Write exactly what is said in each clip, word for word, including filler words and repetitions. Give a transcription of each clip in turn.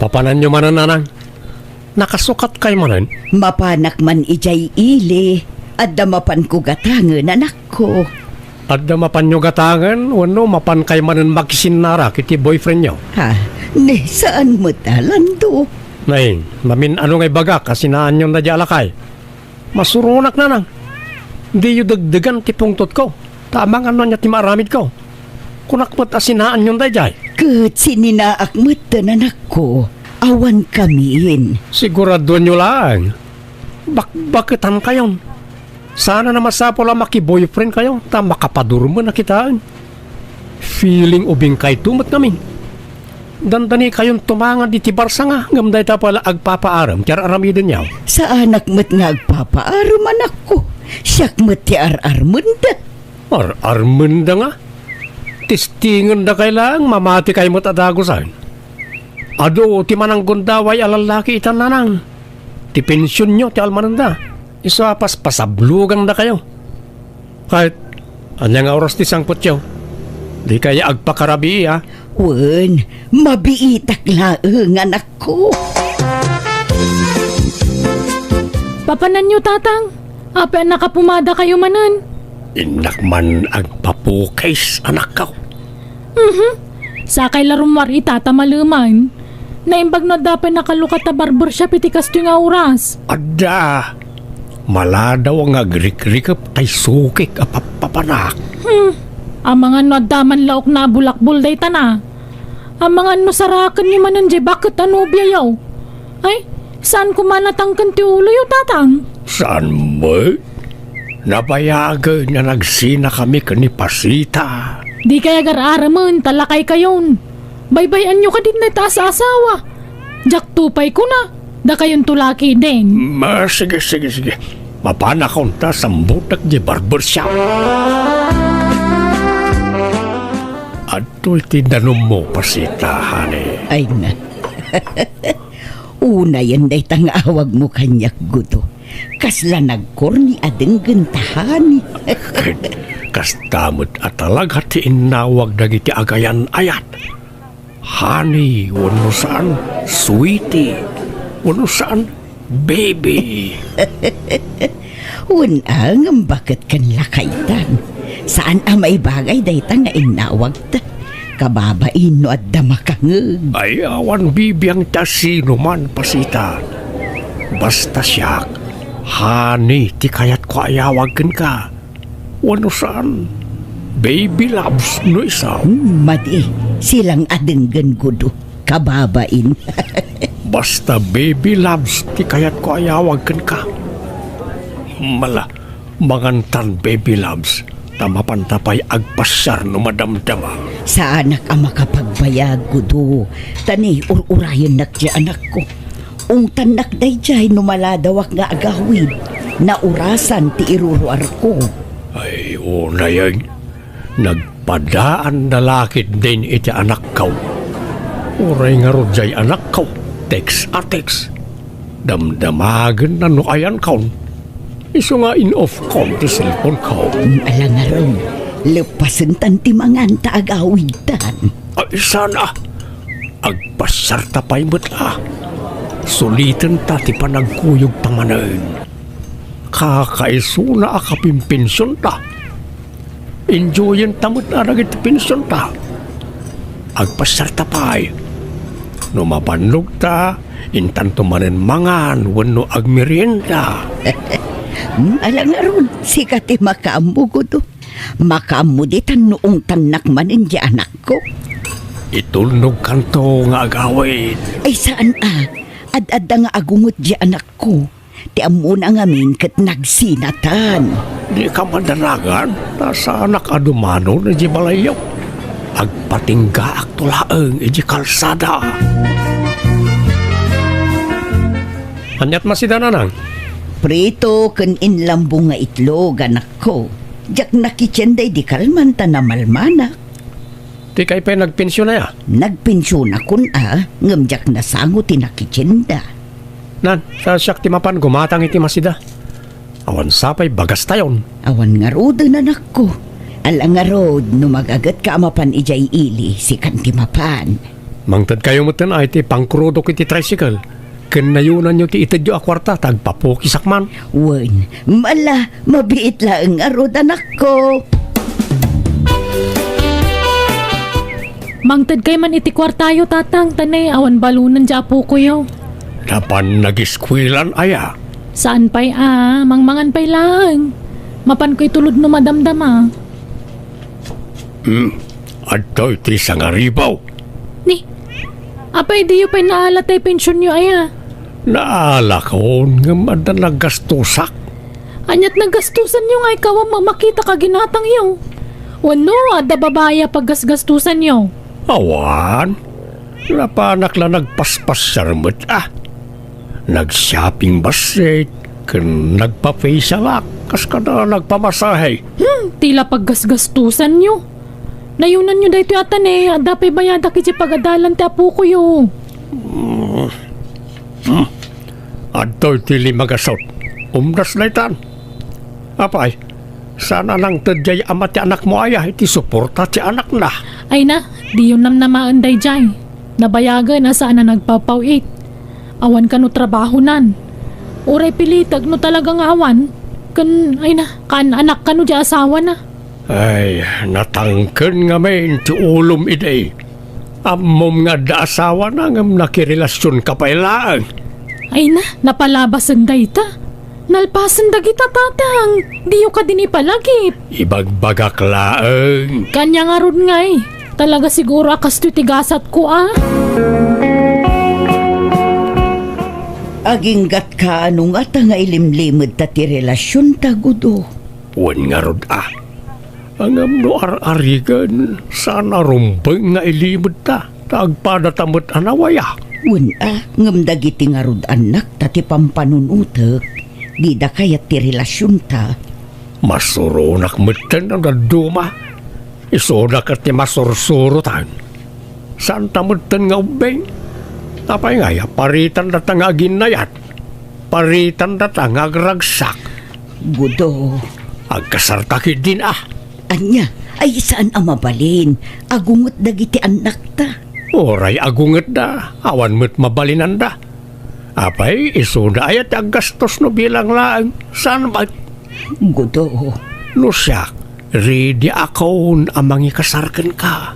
Mapananyo manen, nanang? Nakasukatkay manen? Mapanak man idiay ili, adda mapanko gatangen, anakko. Adda mapanyo gatangen wenno mapankay manen makisinnarek iti boyfriendyo? Ha? Ne, saan met a, Lando. Nay, mamin-ano nga ibagak a sinaanyon daydiay a lakay? Masuronak, nanang. Diyo degdegan ti pungtotko, ta amangan no ania ti maaramidko. Kunak met a sinaanyon daydiay. Ket sininaak metten, anakko, awan kamin. Siguradoenyo laeng. Bakbaketankayon. Saan a masapul a makiboyfriendkayo ta makapadurmen a kitaen. Feeling ubingkayto met ngamin. Dandanikayonto mangan iti barsanga ngem dayta pay la agpapaarem ti ar-aramidenyo. Saanak met nga agpapaarem, anakko. Siak met ti ar-armenda. Ar-armenda nga? Testingendakay laeng, mamatikay met a dagusen. Adu ti mananggundaway a lallaki itan, nanang. Ti pensionyo ti almanenda. Isu a paspasablogandakayo. Ket, ania nga oras ti sangpetyo? Dikay agpakarabii, a? Wen, mabiitak laeng, anakko. Papananyo, tatang? Apay a nakapumadakayo manen? Innak man agpapukis, anakko. Mhm. Sakay la rummuar ita ta maleman. Naimbag no adda pay nakalukat a barbershop iti kastoy nga oras. Adda. Maladaw nga agrikrikep tay sukik a pappapanak. Hmm. Amangan no adda man laokna a bulakbol daytana. Amangan no sarakenyo manen diay baket a nobiayo. Ay, saan koma natangken ti uloyo, tatang? Saan met? Nabayagen a nagsinakami ken ni Pasita. Dikay agar-aramen ta lakaykayon. Baybay-anyo kadi dayta a saasawa. Diakto pay kuna, dakayonto lakiden. Ma, sige, sige, sige. Mapanakon ta sambutek diay barbershop. Adtoy ti danummo, Pasita, honey. Ay na. Unayen dayta nga awagmo kaniak, Gudo. Kasla nagkorni a denggen ta honey. Ket kasta met a talaga ti innawag dagiti agayan-ayat. Honey, wenno saan, sweetie, wenno saan, baby. Wen a, ngem baket ken lakaytan. Saan a maibagay dayta nga innawagta. Kababain no adda makangeg. Ay, awan bibiang ti asinoman, Pasita. Basta siak, honey ti kayatko a iyawag kenka. Wenno saan, baby loves no isu. Hmm, madi, silang a denggen, Gudo. Kababain. Basta baby loves ti kayatko a iyawag kenka. Mala, mangantan, baby loves, ta mapanta pay agpasiar no madamdama. Saanak a makapagbayag, Gudo, ta ni ur-urayennak ti anakko. Ungtannak daydiay no maladawak nga agawid. Naurasan ti iruruarko. Ay, unayen, nagpadaan da la ketdin iti anakko. Uray ngarud diay anakko, text a text. Damdamagenna no ayankon. Isu nga in-off kon ti cellphone ko. Ala ngarud, leppasentan ti mangan ta agawidtan. Ay, saan a. Agpasiarta pay met la. Sulitenta ti panagkuyogta manen. Kakaisuna a kapinpensionta. Enjoyenta met la dagiti pensionta. Agpasiarta pay. No mabannogta, intanto manen mangan wenno agmerienda. Hmm, ala ngarud, sika ti makaammo, Gudo. Makaammo ditan no ungtannak manen diay anakko. Itulnogkanto nga agawid. Ay, saan a. Ad-adda nga agunget diay anakko. Ti ammona ngamin ket nagsinatan. Dika madanagan, ta saanak a dumanon idiay balayyo. Agpatinggaakto laeng idiay kalsada. Aniat masida, nanang? Prito ken inlambong nga itlog, anakko. Diak nakitienda idi kalman ta namalmanak. Dikay pay nagpensiona, a? Nagpensionakon a, ngem diak nasango ti nakitienda. Nan, ta siak ti mapan gumatang iti masida. Awan sapay bagastayon. Awan ngaruden, anakko. Ala ngarud, no magagetka a mapan idiay ili, sikan ti mapan. Mangtedkayo metten ay ti pangkurudok iti tricycle, ken nayonanyo ti itedyo a kuarta ta agpapukisak man. Wen, ala, mabiit laeng ngarud, anakko. Mangtedkay man iti kuartayo, Tatang, ta ne, awan balonen diay apokoyo. Napan nagiskuelan aya? Saan pay a, mangmangan pay laeng. Mapanko itulod no madamdama. Hmm, adtoy ti sangaribaw. Ni, apay diyo pay naala tay pensionyo aya? Naalakon, ngem adda naggastusak. Aniat naggastusanyo nga ikaw a mamakita ka ginatangyo? Wenno, adda babai a paggasgastusanyo? Awan. Napanak la nagpaspasiar met a. Nag-shopping bassit, ken nagpa-facialak, kas kada nagpamasahe. Hmm, ti la paggasgastusanyo. Nayonanyo daytoy a tane, adda pay bayadak iti pagadalan ti apokoyo. Hmm. Hmm. Adtoy ti lima gasut. Umdas daytan. Apay, saan a nangted diay ama ti anakmo aya iti suporta ti anakna? Ay na, diyo namnamaen daydiay. Nabayagen a saan a nagpapaw-it. Awan kano trabahonan. Uray pilitek no talaga nga awan. Ken, ay na, kaan-anak kano diay asawana. Ay, natangken ngamin ti ulom idi. Ammom nga adda asawana ngem nakirelasionka pay laeng. Ay na, napalabasen dayta. Nalpasen dagita, Tatang. Diyo kadi ni palagip. Ibagbagak laeng. Kanya ngarud ngay. Talaga siguro a kastoy ti gasatko a. Aginggatka no ngata nga ilimlimedta ti relasionta, Gudo? Wen ngarud a. Ngem no ar-arigen, saan a rumbeng nga ilimedta, ta agpadata met a nawayak. Wen a, ngem dagiti ngarud annakta ti pampanunotek, dida kayat ti relasionta. Masuronak metten no dadduma. Isuda ket ti masursurotan. Saanta metten nga ubbing. Apay ngay a paritandata nga aginnayat? Paritandata nga agragsak. Gudo. Agkasarta ketdin a. Ania? Ay, saan a mabalin. Agunget dagiti annakta. Uray agungetda, awan met mabalinanda. Apay, isuda aya ti aggastos no bilang laeng? Saan met? Gudo. No siak, ready akon a mangikasar kenka.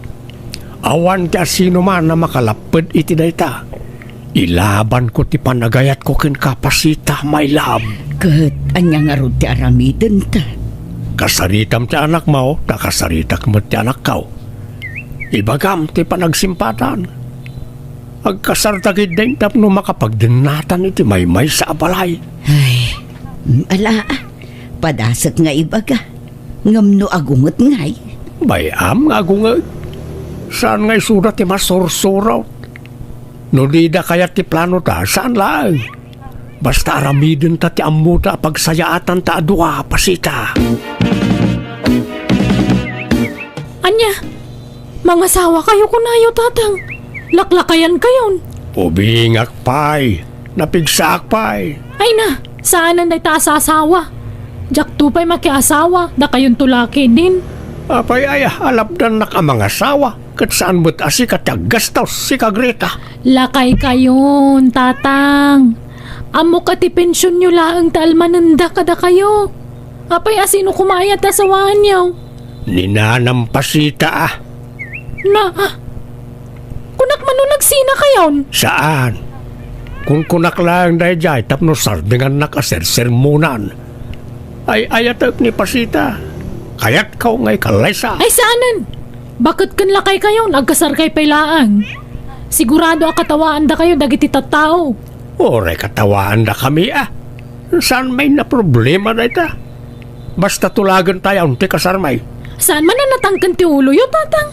Awan ti asinoman a makalapped iti dayta. Ilabanko ti panagayatko kenka, Pasita, my love. Ket ania ngarud ti aramidenta? Kasaritam ti anakmo, ta kasaritak met ti anakko. Ibagam ti panagsimpatan. Agkasarta ketdin tapno makapagdennatan iti maymaysa a balay. Ay, mm, ala, padasek nga ibaga. Ngem no agunget ngay? Bay-am nga agunget. Saan nga isuda ti masursurot? No dida kayat ti planota, saan laeng. Basta aramidenta ti ammota a pagsayaatanta a dua, Pasita. Ania? Mangasawakayo kunayo, Tatang? Laklakayankayon? Ubingak pay. Napigsaak pay. Ay na, saanen dayta a sasawa. Diakto pay makiasawa, dakayonto la ketdin. Apay aya, alapdannak a mangasawa, ket saan met a sika ti aggastos, sika Greta. Lakaykayon, Tatang. Ammok a ti pensionyo laeng ti almanenda kadakayo. Apay a sino koma aya ti asawaanyo? Ni nanam, Pasita a. Na, ah, kunak man no nagsinakayon? Saan. Kunkunak laeng daydiay tapno sardengannak a sersermonan. Ay-ayatek ni Pasita. Kayatko nga ikallaysa. Ay, saanen. Baket ken lakaykayon, agkasarkay pay laeng. Sigurado a katawaandakayo dagiti tattao. Uray katawaandakami a. Saan met a problema dayta. Basta tulagentayon ti kasarmi. Saan man a natangken ti uloyo, Tatang?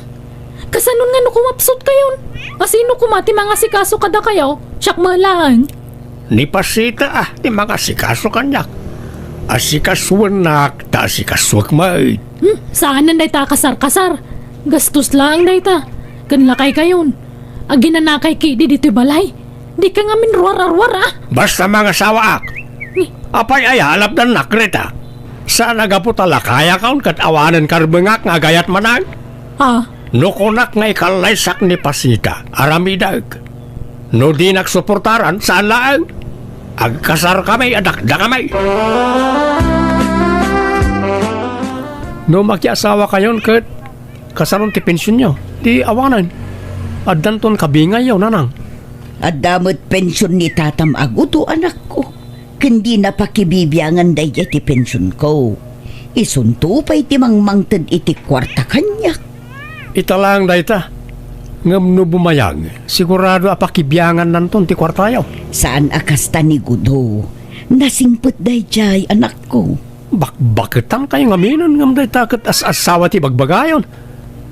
Kasanon nga no kumapsutkayon? A sino koma ti mangasikaso kadakayo? Siak met laeng. Ni Pasita a ti mangasikaso kaniak. Asikasuennak ta asikasuek met. Hmm, saanen dayta a kasarkasar. Gastos laeng dayta. Ken lakaykayon. Aginanakay ketdi ditoy balay. Dika ngamin ruar-aruar a. Basta mangasawaak. Ni- Apay aya a lapdannak, Greta? Saan a gapu ta lakayakon ket awanen karbengak nga agayat manen? Ah, No kunak nga ikallaysak ni Pasita, aramidek. No dinak suportaran, saan laeng. Agkasarkami a dakdakami. No makiasawakayon ket kasanon ti pensionyo? Di awanen. Addanton kabingayyo, nanang. Adda met pension ni tatam a gudo, anakko. Ken dina pakibibiangan daydiay ti pensionko. Isunto pay ti mangmangted iti kuarta kaniak. Ita laeng dayta. Ngem no bumayag, sigurado a pakibiangannanton ti kuartayo. Saan a kasta ni Gudo. Nasingpet daydiay, anakko. Bakbaketankayo ngaminen ngem dayta ket as-asawa ti bagbagayon.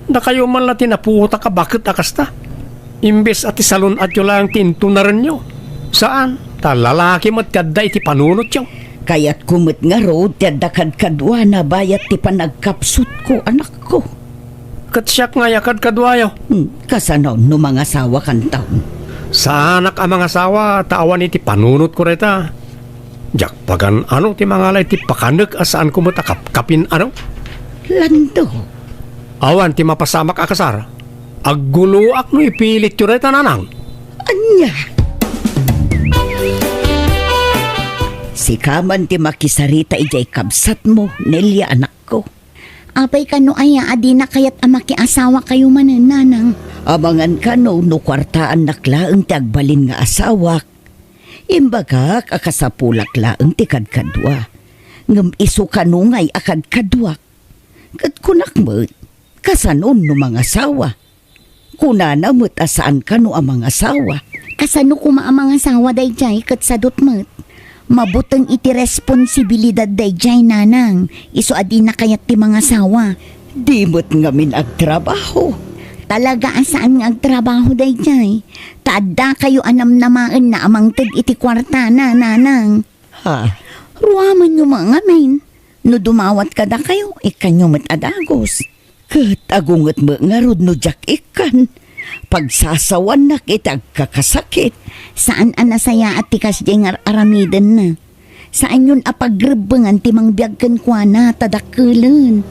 Dakayo man la ti napuotak a baket a kasta. Imbes a ti salun-atyo laeng ti intunarenyo. Saan, ta lalaki met ti adda iti panunotyo. Kayatko met ngarud ti adda kadkaduana bayat ti panagkapsutko, anakko. Ket siak ngay a kadkaduayo. Hmm, kasano no mangasawakanton? Saanak a mangasawa ta awan iti panunotko dayta. Diak pagan-ano ti mangala iti pakanek a saanko met a kapkapin-ano? Lando. Awan ti mapasamak a kasar. Agguloak no ipilityo dayta, nanang. Ania? Sika man ti makisarita idiay kabsatmo, Nelia, anakko. Apay kano aya a dina kayat a makiasawakayo manen, nanang? Amangan kano no kuartaannak laeng ti agbalin nga asawak. Imbagak a kasapulak laeng ti kadkadua. Ngem isu kano ngay a kadkaduak. Ket kunak met, kasano no mangasawa? Kunana met a saan kano a mangasawa. Kasano koma a mangasawa daydiay ket sadut met? Mabuteng iti responsibilidad daydiay, nanang, isu a dina kayat ti mangasawa. Di met ngamin agtrabaho. Talaga a saan nga agtrabaho daydiay? Ta addakayo a namnamaenna a mangted iti kuartana, nanang. Ha? Ruamenyo met ngamin. No dumawat kadakayo, ikkanyo met a dagus. Ket agunget met ngarud no diak ikkan. Pagsasawannak iti agkakasakit. Saan a nasayaat ti kasdiay nga ar-aramidenna. Saanyon a pagrebbengan ti mangbiag kenkuana ta dakkelen.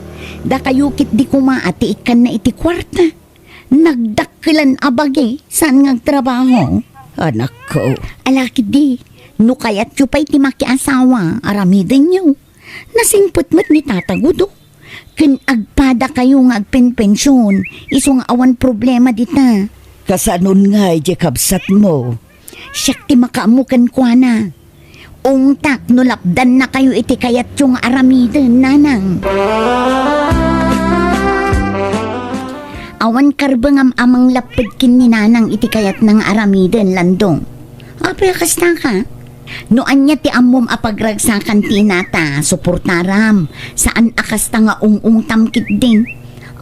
Dakayo ketdi koma a ti ikkanna iti kuarta. Nagdakkelan a bagi, saan nga agtrabaho? Anakko. Ala ketdi, no kayatyo pay ti makiasawa, aramidenyo. Nasingpet met ni Tata Gudo. Ken agpadakayo nga agpenpension, isu nga awan problema dita. Kasanon ngay diay kabsatmo? Siak ti makaammo kenkuana. Ungtak no lapdannakayo iti kayatyo nga aramiden, nanang. Awan karbengam a manglapped ken ni nanang iti kayatna nga aramiden, Landong. Apay a kasta ka? No ania ti ammom a pagragsakan ti inata, suportaram. Saan a kasta nga ung-ungtam ketdin.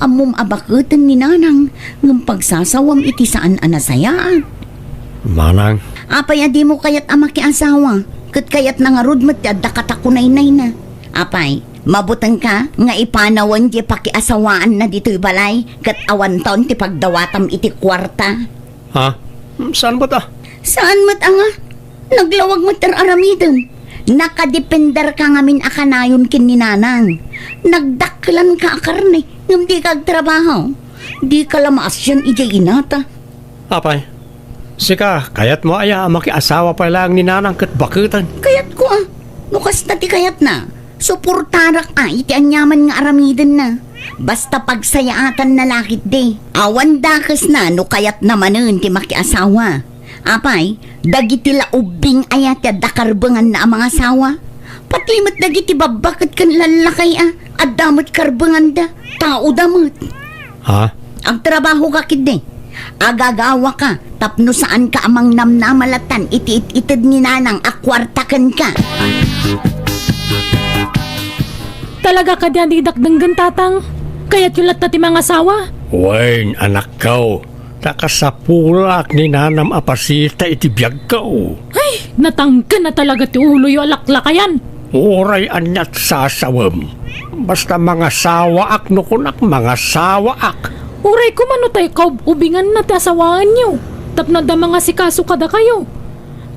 Ammom a baketen ni nanang, ngem pagsasawam iti saan a nasayaat. Manang. Apay a dimo kayat a makiasawa? Ket kayatna ngarud met ti adda katakunaynayna. Apay, mabutengka nga ipanawen diay pakiasawaanna ditoy balay, ket awanton ti pagdawatam iti kuarta? Ha? Saan met a? Saan met a nga? Naglawag met ti ar-aramidem. Nakadependerka ngamin a kanayon ken ni nanang. Nagdakkelanka a karne, ngem dika agtrabaho. Dika la maasian idiay inata. Apay, sika, kayatmo aya a makiasawa pay laeng ni nanang ket baketen? Kayatko a. No kasta ti kayatna, suportarak a iti aniaman nga aramidenna. Basta pagsayaatanna la ketdi. Awan dakesna no kayatna manen ti makiasawa. Apay, dagiti la ubbing aya ti adda karbenganna a mangasawa? Pati met dagiti babba ket ken lallakay a, adda met karbenganda, taoda met. Ha? Agtrabahoka ketdi. Agagawaka tapno saanka a mangnamnama lattan iti it-ited ni nanang a kuarta kenka. Talaga kadi a didak denggen, tatang? Kayatyo latta ti mangasawa? Wen, anakko, ta kasapulak ni nanam a pasita iti biagko. Ay, natangken a talaga ti uloyo a laklakayan. Uray aniat sasawem. Basta mangasawaak no kunak mangasawaak. Uray koma no tay kaub-ubinganna ti asawaenyo, tapno adda mangasikaso kadakayo.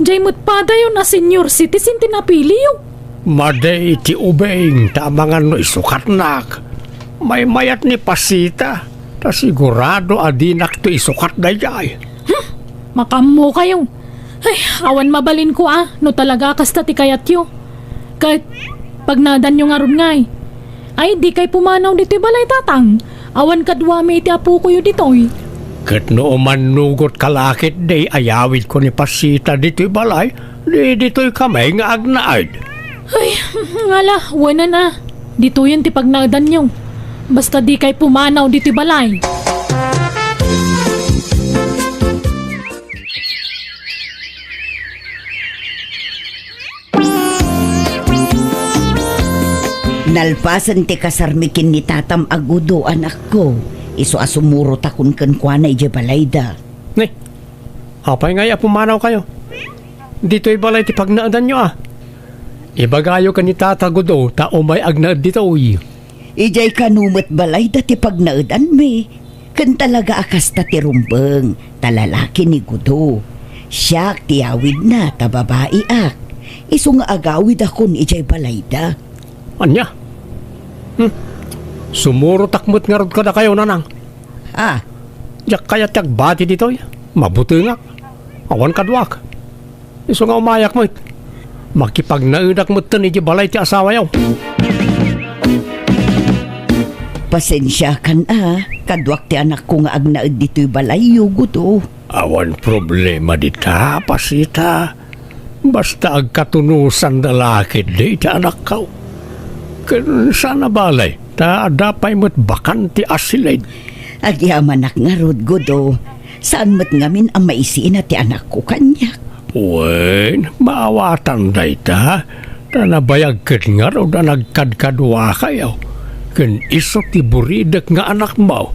Diay met padayon a senior citizen ti napiliyo. Madi ti ubing ta amangan no isukatnak. Maymayat ni Pasita. Ta sigurado a dinakto isukat daydiay. Hmm, makaammokayo. Ay, awan mabalinko a, no talaga a kasta ti kayatyo. Ket pagnaedanyo ngarud ngay. Ay, dikay pumanaw ditoy balay, Tatang. Awan kaduami iti apokoyo ditoy. Ket no umannugot ka la ketdi, ayawidko ni Pasita ditoy balay, di ditoy kami nga agnaed. Ay, ngala, wen a. Ditoyen ti pagnaedanyo. Basta dikay pumanaw ditoy balay. Nalpasen ti kasarmi ken ni tatam a Gudo, anakko, isu a sumurotakon kenkuana idiay balayda. Ni, apay ngay a pumanawkayo? Ditoy balay ti pagnaedanyo a. Ibagayo ken ni Tata Gudo ta umay agnaed ditoy. Idiay kano met balayda ti pagnaedanmi. Ken talaga a kasta ti rumbeng, ta lalaki ni Gudo. Siak ti awidna ta babaiak. Isu nga agawidakon idiay balayda. Ania? Hmm. Sumurotak met ngarud kadakayo, Nanang. Ah. Diak kayat ti agbati ditoy. Mabutengak. Awan kaduak. Isu nga umayak met. Makipagnaedak metten idiay balay ti asawayo. Pasensiakan a, kaduak ti anakko nga agnaed ditoy balayyo, Gudo. Awan problema dita, Pasita. Basta agkatunosan da la ketdi ti anakko. Ken saan a balay, ta adda pay met bakante a silid. Agyamanak ngarud, Gudo. Saan met ngamin a maisina ti anakko kaniak? Wen, maawatan dayta, ta nabayag ket ngarud a nagkadkaduakayo, ken isu ti buridek nga anakmo.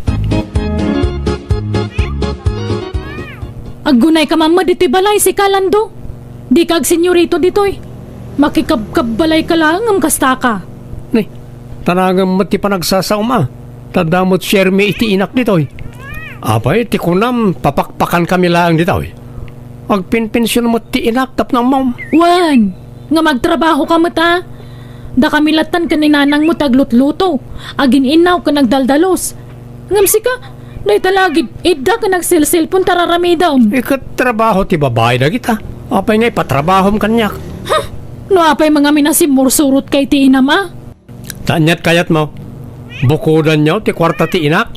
Aggunayka man met ditoy balay, sika, Lando. Dika agsenyorito ditoy. Makikabkabbalayka laeng ngem kastaka. Ni, tanangem met ti panagsasaom a. Ta adda met siermi iti inak ditoy. Apay ti kunam, papakpakankami laeng ditoy? Agpenpension met ti inak tapno ammom. Wen, ngem agtrabahoka met a. Dakami lattan ken ni nanangmo ti aglutluto, agin-innaw ken agdaldalus. Ngem sika, dayta la agid-idda ken agselselpon ta raramidem. Iket trabaho ti babai dagita. Apay nga ipatrabahom kaniak? Huh! No apay mangamin a simmursurotka iti inam a? Ta aniat kayatmo? Bukodanyo ti kuarta ti inak?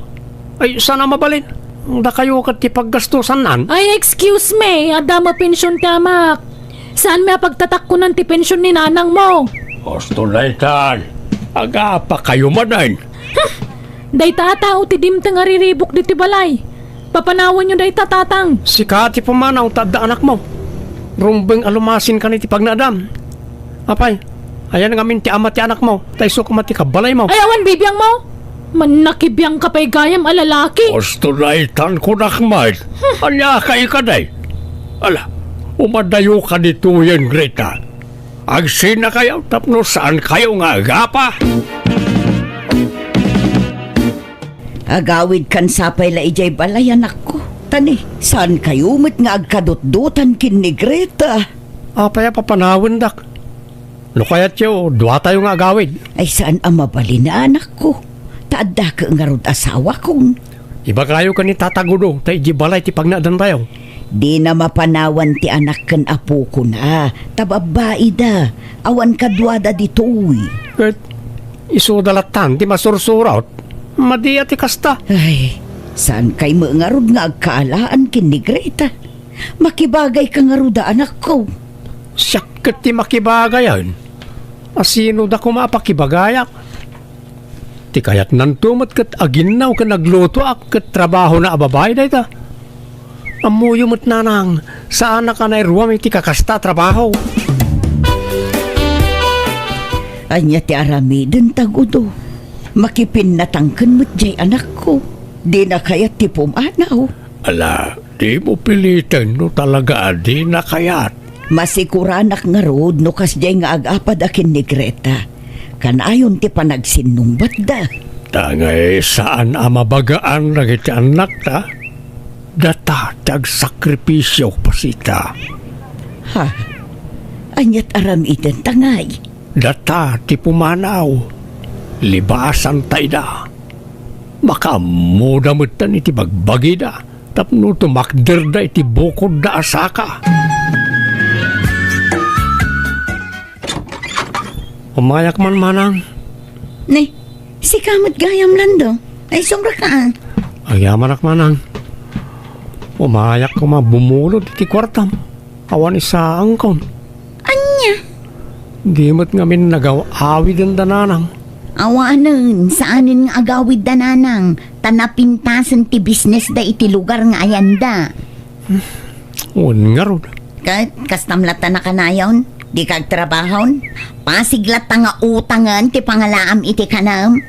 Ay, saan a mabalin? Dakayo ket ti paggastosannan. Ay, excuse me, adda mapension ti amak. Saanmi a pagtatakkonan ti pension ni nanangmo? Husto daytan. Agapakayo manen. Huh! Dayta a tao ti dimteng a riribuk ditoy balay. Papanawanyo dayta, Tatang. Sika ti pumanaw ta adda anakmo. Rumbeng a lumasinkan iti pagnaedam. Apay, ayan ngamin ti ama ti anakmo, ta isu koma ti kabbalaymo. Ay, awan bibiangmo? Mannakibiangka pay gayam a lalaki. Husto daytan kunak met. Ania ka ikadi? Ala, umadayoka ditoyen, Greta. Agsinakayo tapno saankayo nga agapa. Agawidkan sapay la idiay balay, anakko. Ta ni, saankayo met nga agkadutdotan ken ni Greta? Apay a papanawendak? No kayatyo, duatayo nga agawid. Ay, saan a mabalin a, anakko. Ta addaka ngarud asawakon. Ibagayo ken ni Tata Gudo ta idiay balay ti pagnaedantayo. Dina mapanawan ti anak ken apokona, ta babbaida, awan kaduada ditoy. Ket isuda lattan ti masursurot. Madi a ti kasta. Ay, saankay met ngarud nga agkaalaan ken ni Greta? Makibagayka ngarud a, anakko. Siak ket ti makibagayan. A sino da koma a pakibagayak? Ti kayatnanto met ket aginnaw ken aglutoak ket trabahona a babai dayta. Ammoyo met, nanang, saanak a nairuam iti kakasta a trabaho. Ania ti aramidenta, Gudo? Makipinnatangken met diay anakko. Dina kayat ti pumanaw. Ala, dimo piliten no talaga a dina kayat. Masikuranak ngarud no kasdiay nga agapad a ken ni Greta. Kanayon ti panagsinnungbatda. Ta ngay saan a mabagaan dagiti annakta, data ti agsakripisio, Pasita. Ha? Aniat aramidenta ngay? Data ti pumanaw, libasanta ida. Makaammoda metten iti bagbagida tapno tumakderda iti bukodda a saka. Umayak man, manang. Ne, sika met gayam, Lando. Ay, sumrek ka, ah. Agyamanak, manang. Umayak koma bumulod iti kuartam. Awan isaangkon. Ania? Di met ngamin nagaw-awiden da nanang. Awanen, saanen nga agawid da nanang, ta napintasen ti business da iti lugar nga ayanda. Wen ngarud. Ket, kastam latta nakanayon? Di ka agtrabahon? Pasig latta nga utangen ti pangalaam iti kanam?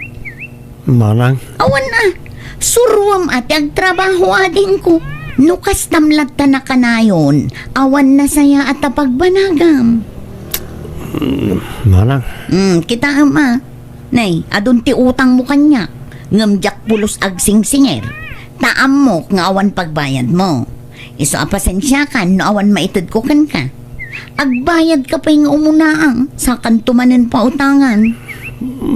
Manang. Awan a. Suruam a ti agtrabaho, adingko. No kastam latta nakanayon, awan nasayaat a pagbanagam. Manang. Hmm, kitaem a. Nay, adun ti utangmo kaniak. Ngem diak pulos agsingsinger. Ta ammok nga awan pagbayadmo. Isu a pasensiakan no awan maitedko kenka. Agbayadka pay nga umunaang, sakanto manen pautangan.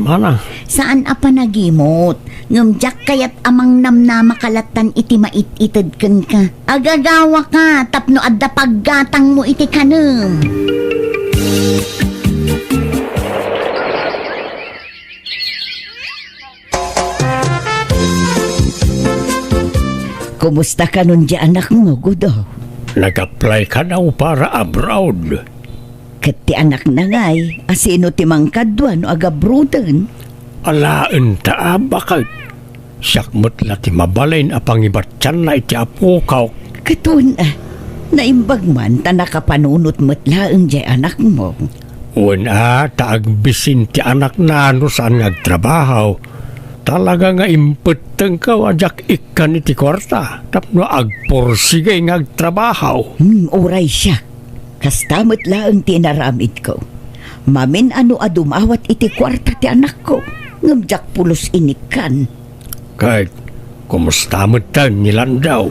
Manang. Saan a panagimot, ngem diak kayat a mangnamnama ka lattan iti mait-ited kenka. Agagawaka tapno adda paggatangmo iti kanem. Kumusta kanon diay anakmo, Gudo? Nag-apply kano para abroad. Ket ti anakna ngay, asino ti mangkadua no agabroaden? Alaenta a, baket. Siak met la ti mabalin a pangibatianna iti apok. Ket wen a, naimbag man ta nakapanunot met laeng diay anakmo. Wen a, ta agbisin ti anakna no saan nga agtrabaho. Talaga nga impettengko a diak ikkan iti kuarta tapno agpursigi nga agtrabaho. Hmm, uray siak. Kasta met laeng ti inaramidko. Mamin-ano a dumawat iti kuarta ti anakko, ngem diak pulos inikkan. Ket kumusta metten ni Landaw?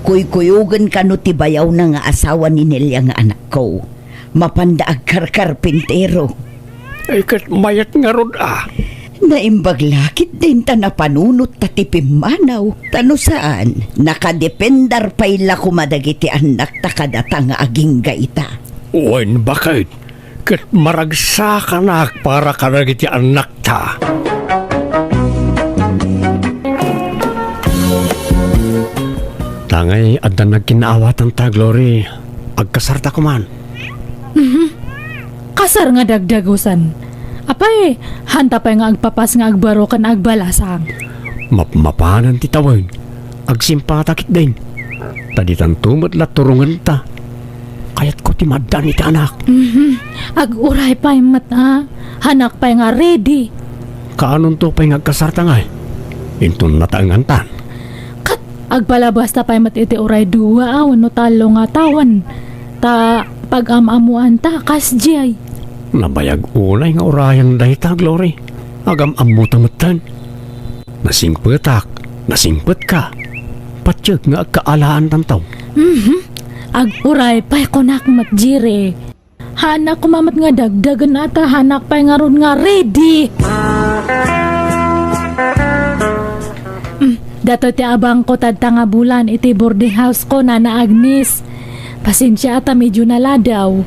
Kuykuyogen kano ti bayawna nga asawa ni Nelia nga anakko. Mapanda agkarkarpintero. Ay, ket mayat ngarud a. Naimbag la ketdin ta napanunot ta ti pimmanaw, ta no saan, nakadependar pay la koma dagiti annakta kadata nga agingga ita. Wen, baket, ket maragsakanak para kadagiti annakta. Tangay adda nagkinnaawatanta, Glory. Agkasarta koman. Mhm. Kasar nga dagdagusan. Apay, hanta pay nga agpapas nga agbaro ken agbalasang. Mapmapanen ti tawen. Agsimpata ketdin. Ta ditanto met la turongenta. Kayatko ti maaddan iti anak. Mhm. Aguray pay met a. Hanak pay nga ready. Kaanonto pay nga agkasarta ngay? Inton nataengantan. Ket agpalabasta pay met iti uray dua a wenno tallo nga tawen. Ta pag-am-ammoanta kasdiay. Nabayag unay nga urayan dayta, Glory. Agam-ammota metten. Nasingpetak, nasingpetka. Patiek nga agkaalaantanto. Mhm. Aguray pay kunak met, Jire. Haanna koma met nga dagdagen a ta haanak pay ngarud nga ready. Mm, datoy ti abangko tadta nga bulan iti boarding house ko, Nana Agnes. Pasensia a ta medio naladaw.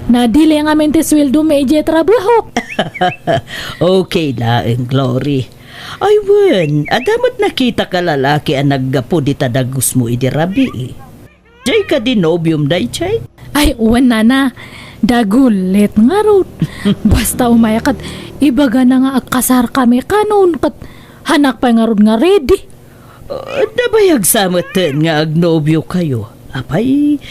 Nadili ngamin ti sueldomi idiay trabahok. Okay laeng, Glory. Ay wen, adda met nakitak a lalaki a naggapu dita dagusmo idi rabii. Diay kadi nobiom daydiay? Ay, wen, nana. Dagulit ngarud. Basta umay ket ibagana nga agkasarkami kanon ket haanak pay ngarud nga ready. Ah, nabayag sa metten nga agnobiokayo. Apay,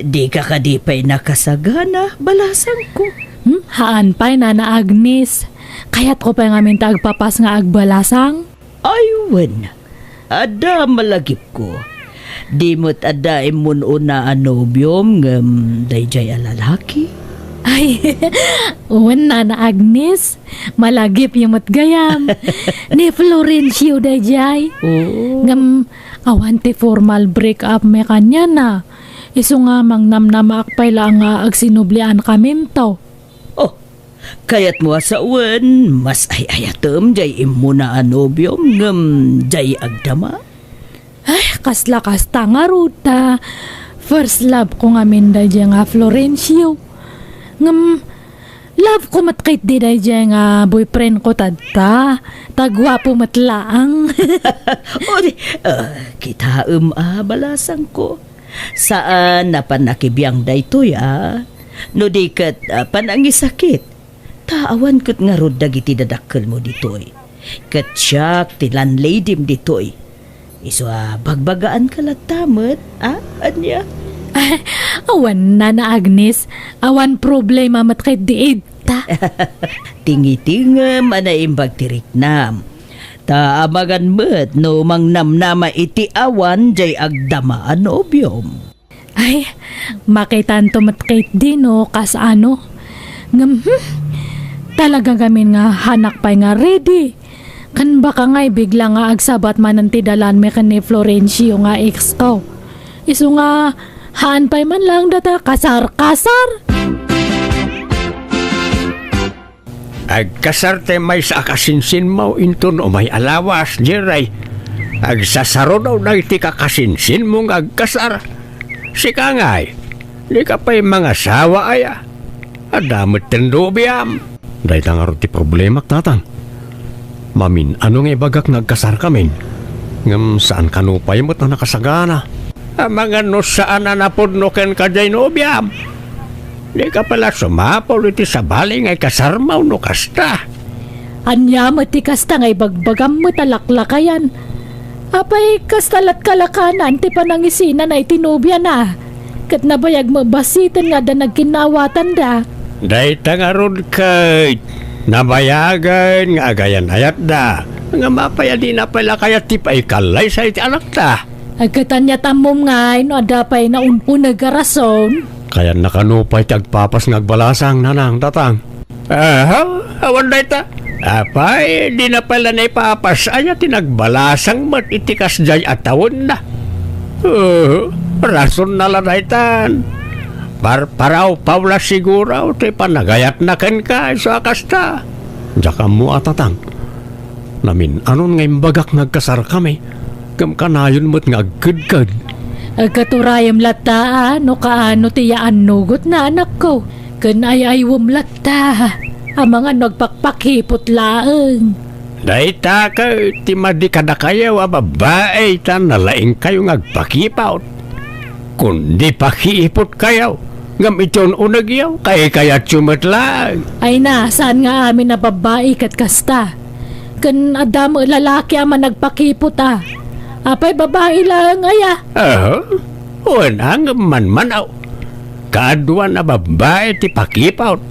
dika kadi pay nakasagana, balasangko? Hmm, haan pay, Nana Agnes. Kayatko pay ngamin ta agpapas nga agbalasang. Ay, wen. Adda malagipko. Di met adda immun-una a nobiom ngem daydiay a lalaki? Ay, wen, Nana Agnes. Malagipyo met gayam. Ni Florencio daydiay. Oo. Ngem, awan ti formal break up mi kaniana. Isu nga mangnamnamaak pay la nga agsinubliankaminto. Oh, Kayatmo a sawen, mas ay-ayatem jay immuna a nobiom ngem jay agdama? Ay, kasla kasta ngarud ta first love ko ngamin daydiay nga Florencio. Ngem, love ko met ketdi daydiay nga boyfriend ko tatta. Ta guapo met laeng. O di, ah, kitaem a, balasangko. Saan a pannakibiang daytoy, a? No di ket, ah, panangisakit. Ta awan ket ngarud dagiti dadakkelmo ditoy. Ket siak ti landladyem ditoy. Isu a bagbagaanka latta met, a? Ania? Awan, Nana Agnes. Awan problema met ketdi ita. Tingitingem a naimbag ti riknam. Ta amangan met no mangnamnama iti awan jay agdama a nobiom. Ay, makitanto met ketdi no kasano. Ngem, hmm, talaga ngamin nga haanak pay nga ready. Ken baka ngay bigla nga agsabat manen ti dalanmi ken ni Florencio nga ex ko. Isu nga, haan pay man laeng data kasar-kasar. Agkasar ti maysa a kasinsinmo inton umay a lawas, Jerry. Agsasaruno dagiti kakasinsinmo nga agkasar. Sika ngay, dika pay mangasawa aya? Adda met ti nobiam. Dayta ngarud ti problemak, Tatang. Mamin-ano nga ibagak nga agkasarkamin, ngem saan kano pay met a nakasagana. Amangan no saan a napudno kenka jay nobiam. Dika pay la sumapul iti sabali nga ikasarmo no kasta. Ania met ti kasta nga ibagbagam met a laklakayan? Apay, kasta lat kalakanan ti panangisinana iti nobiana? Ket nabayag met basiten nga adda nagkinnaawatanda. Dayta ngarud ket nabayagen nga agayan-ayatda. Ngem apay a dina pay la kayat ti paikallaysa iti anakta? Ay, ket ania ti ammom ngay no adda pay naun-uneg a rason? Kayanna kano pay ti agpapas nga agbalasang, Nanang, Tatang? Aha, awan dayta. Apay, dina pay la naipapas aya ti nagbalasang met iti kasdiay a tawenna? Uh, rasonna la daytan. Parparawpaw la siguro ti panagayatna kenka isu a kasta. Diak ammo a, Tatang. Namin-anon nga imbagak nga agkasarkami, ngem kanayon met nga agkedked. Agkaturayem latta a no kaano ti yaannugotna, anakko, ken ay-aywem latta. Amangan no agpakpakipot laeng. Dayta ket ti madi kadakayo a babbai ta nalaingkayo nga agpakipot. Kundi pakipotkayo, ngem iti un-unegyo, kaykayatyo met laeng. Ay na, saan nga amin a babbai ket kasta? Ken adda met lalaki a managpakipot a. Apay, babbai laeng aya? Aha. Wen, ngem manmanaw. Kaaduan a babbai ti pakipot.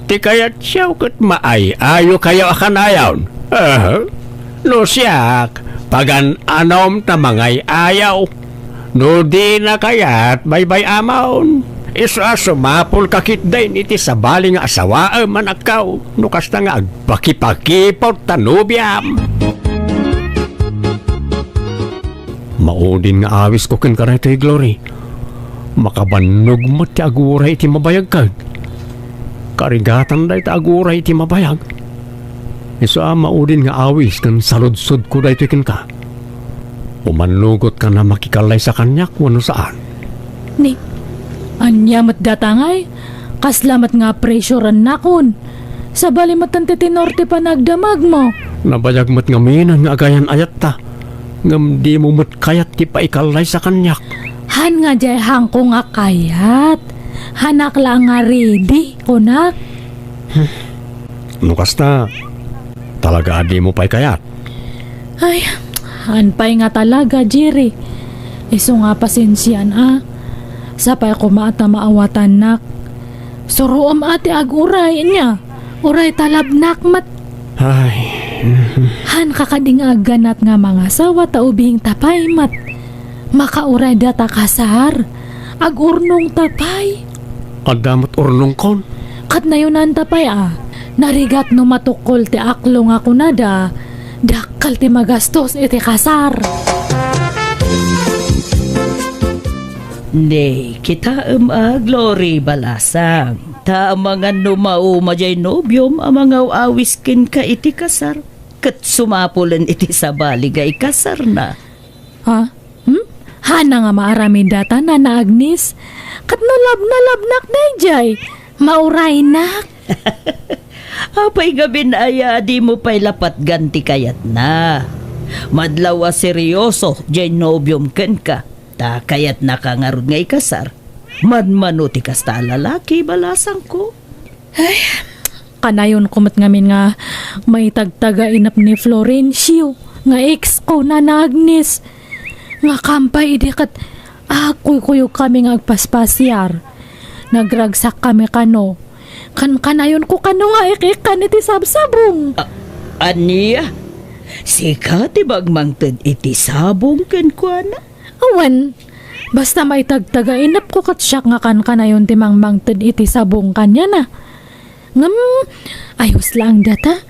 Ti kayatyo ket maay-ayokayo a kanayon. Aha. No siak, pagan-anom ta mangay-ayaw. No dina kayat, baybay-amon. Isu a sumapulka ketdin iti sabali nga asawaem, anakko, no kasta nga agpakipakipot ta nobiam. Maudin nga awisko kenka daytoy, Glory. Makabannog met ti aguray iti mabayag ket. Karigatan dayta aguray iti mabayag. Isu a maudin nga awis ken saludsodko daytoy kenka. Umannugotka a makikallaysa kaniak wenno saan? Ni, ania met data ngay? Kasla met nga presyurennakon? Sabali met ti tenor ti panagdamagmo. Nabayag met ngamin nga agayan-ayatta, ngem dimo met kayat ti paikallaysa kaniak. Haan nga diay haanko nga kayat. Haanak la nga ready, kunak. No kasta, talaga a dimo pay kayat? Ay, haan pay nga talaga, Jerry. Isu nga pasensian a. Sapay koma ta maawatannak. Suroem a ti aguray, ania? Uray talabnak met. Ay. Haanka kadi nga agganat nga mangasawa ta ubingta pay met. Makauray data kasar. Agurnongta pay. Adda met urnongkon. Ket nayonanta pay a. Narigat no matukkol ti aklo nga kunada, dakkel ti magastos iti kasar. Ni, kitaem a, Glory, balasang. Ta amangan no mauma jay nobiom a mangaw-awis kenka iti kasar, ket sumapulen iti sabali nga ikasarna. Ha? Hmm? Hana nga maaramid data, Nana Agnes? Ket no love na love-nak dayjay, mauraynak. Apay ngamin aya a dimo pay la patgan ti kayatna? Madlaw a seryoso jay nobiom kenka, ta kayatnaka ngarud nga ikasar. Manmano ti kasta a lalaki, balasangko. Ay, kanayonko met ngamin nga maitagtagainep ni Florencio nga ex ko, Nana Agnes. Nga kampay idi ket agkuykuyogkami nga agpaspasiar. Nagragsakkami kano. Kan-, kanayonko kano nga ik-ikkan iti sabsabong. A-, ania? Sika ti magmangted iti sabong kenkuana? Awan. Basta maitagtagainepko ket siak nga kankanayon ti mangmangted iti sabong kaniana. Ngem, ayos laeng data.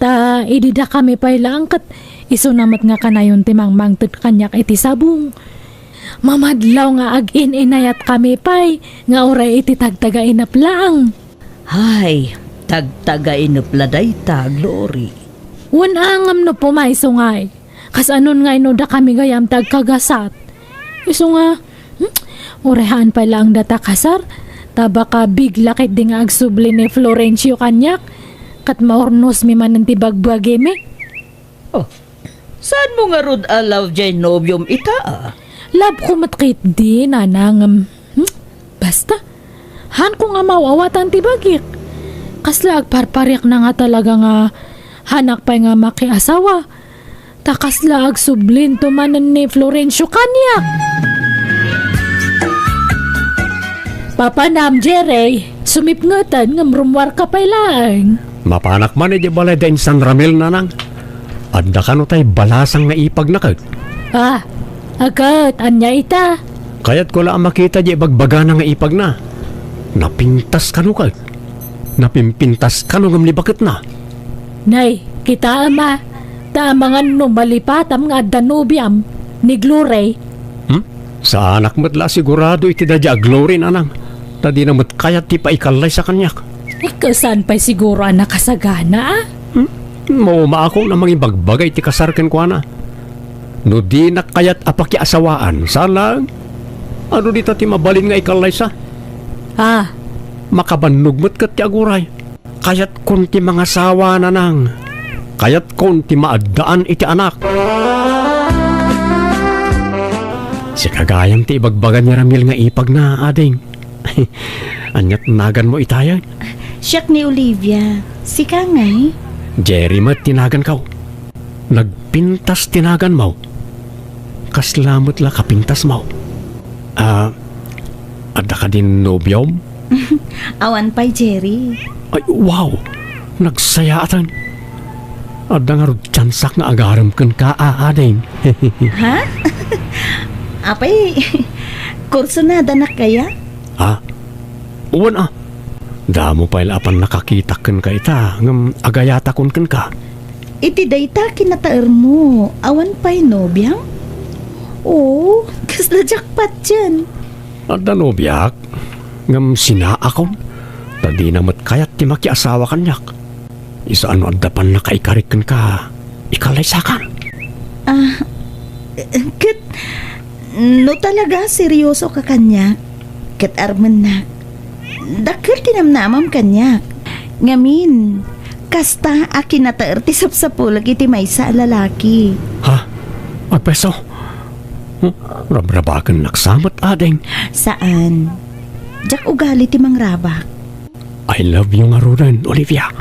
Ta idi dakami pay laeng ket isuna met nga kanayon ti mangmangted kaniak iti sabong. Mamadlaw nga agin-inayatkami pay nga uray iti tagtagainep laeng. Hay, tagtagainep la dayta, Glory. Wen a ngem no pumayso ngay. Kasanon ngay no dakami gayam ti agkagasat? Isu nga, hmm, uray haan pay laeng data kasar, ta baka bigla ketdi nga agsubli ni Florencio kaniak, ket maurnosmi manen ti bagbagimi. Oh, saanmo ngarud a love jay nobiom ita, a? Love ko met ketdi, Nana, ngem, hmm, basta, haanko nga maaw-awatan ti bagik. Kasla agparpariak na nga talaga nga haanak pay nga makiasawa. Ta kasla agsublinto manen ni Florencio kaniak. Papanam, Jerry, sumipngeten ngem rummuarka pay laeng. Mapanak man idiay balay da insan Ramil, Nanang. Adda kano tay balasang nga ipagna ket? Ah, a ket, ania ita? Kayatko la a makita diay ibagbagana nga ipagna. Napintas kano ket? Napimpintas kano ngem ni baketna? Nay, kitaem a, ta amangan no malipatam nga adda nobiam, ni Glory. Hmm? Saanak met la a sigurado iti daydiay a Glory, Nanang. Ta dina met kayat ti paikallaysa kaniak. Ket saan pay siguro a nakasagana, a? Hmm? Maumaakon a mangibagbagay ti kasar kenkuana. No dinak kayat a pakiasawaan, saan laeng? Adu dita ti mabalin nga ikallaysa? Ah. Makabannog met ket ti aguray. Kayatkon ti mangasawa, Nanang. Kayatkon ti maaddaan iti anak. Sika gayam ti ibagbaga ni Ramil nga ipagna, ading. Aniat naganmo itayen? Siak ni Olivia. Sika ngay? Jerry met ti naganko. Nagpintas ti naganmo. Kasla met la kapintasmo? Ah, adda kadin nobiom? Awan pay, Jerry. Ay, wow! Nagsayaaten. Adda ngarud tiansak nga agarem kenka, a, ading. Ha? Apay, kursunadanak kaya? Ha? Wen a. Damo pay la a pannakakitak kenka ita, ngem agayatakon kenka. Iti dayta kinataermo, awan pay nobiam? Oo, kasla jackpot dian. Adda nobiak, ngem sinaakon, ta dina met kayat ti makiasawa kaniak. Isu a no adda pannakaikarik kenka, ikallaysakan. Ah, ket no talaga seryoso ka kaniak, ket armennak, dakkel ti namnamam kaniak. Ngamin, kasta a kinataer ti sapsapulek iti maysa a lalaki. Ha? Agpeso? Hmm? Rabrabakennak sa met, ading? Saan. Diak ugali ti mangrabak. I love you ngaruden, Olivia.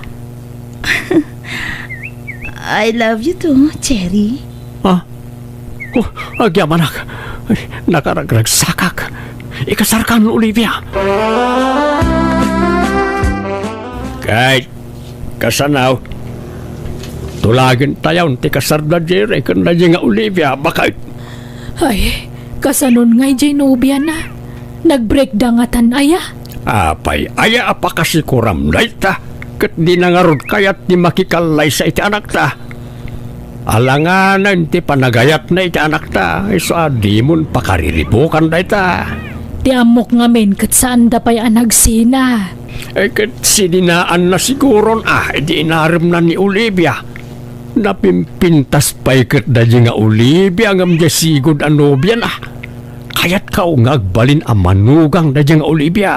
I love you too, Jerry. Ah? Oh, agyamanak. Ay, nakaragragsakak. Ikasarkan, Olivia. Kay, kasano? Tulagen tayon ti kasar da Jerry ken da nga Olivia, baket. Ay, kasanon ngay jay nobiana? Nagbreak da ngatan aya? Apay, aya a pakasikuram dayta? Ket dina ngarud kayat ti makikallaysa iti anakta. Alanganen ti panagayatna iti anakta, isu a dimon pakariribukan dayta. Ti ammok ngamin ket saanda pay a nagsina. Eh, ket sidinaanna siguron a, idi inaremna ni Olivia. Napimpintas pay ket daydi nga Olivia ngem diay sigud a nobiana. Kayatka nga agbalin a manugang daydi nga Olivia.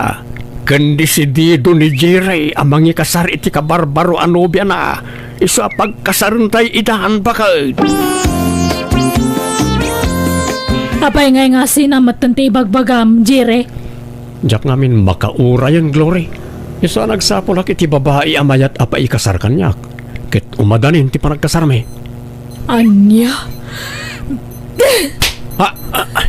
Ken desidido ni Jerry a mangikasar iti kabarbaro a nobiana. Isu a pagkasarentay idan baket. Apay ngay nga sina metten ti ibagbagam, Jerry? Diak ngamin makaurayen, Glory. Isu a nagsapulak iti babai a mayat a paikasar kaniak. Ket umadanin ti panagkasarmi. Ania? Ah, ah, ah,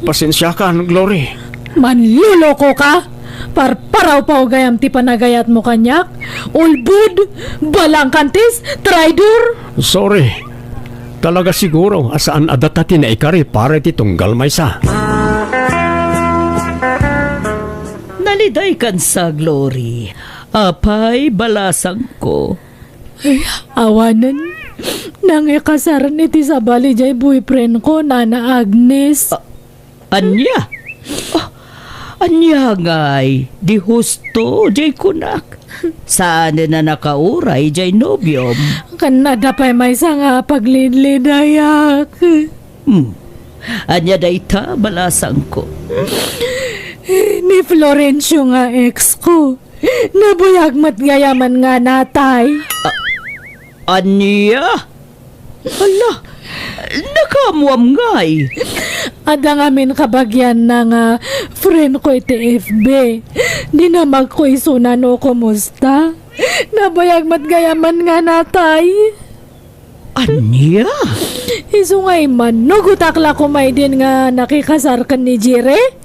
pasensiakan, Glory. Manloloko ka? Parparaw-paw gayam ti panagayatmo kaniak? Ulbod, balangkantis, traidor? Sorry. Talaga siguro a saan a data ti naikari para iti tunggal maysa. Naliday kansa, Glory. Apay, balasangko? Ay, awanen. Nangikasaren iti sabali jay boyfriend ko, Nana Agnes. A-, ania? Ah, ania ngay? Di husto, jay kunak. Saanen a nakauray jay nobiom? Ken adda pay maysa nga paglidlidayak. Hmm. Ania dayta, balasangko? Ni Florencio nga ex ko. Nabuyag met gayamen nga natay. A-, ania? Hala, nakaammoam ngay? Adda ngamin kabagianna nga friend ko iti F B. Dinamagko isuna no kumusta. Nabuyag met gayamen nga natay. Ania? Isu nga immanugotak la koma idin nga nakikasar ken ni Jerry?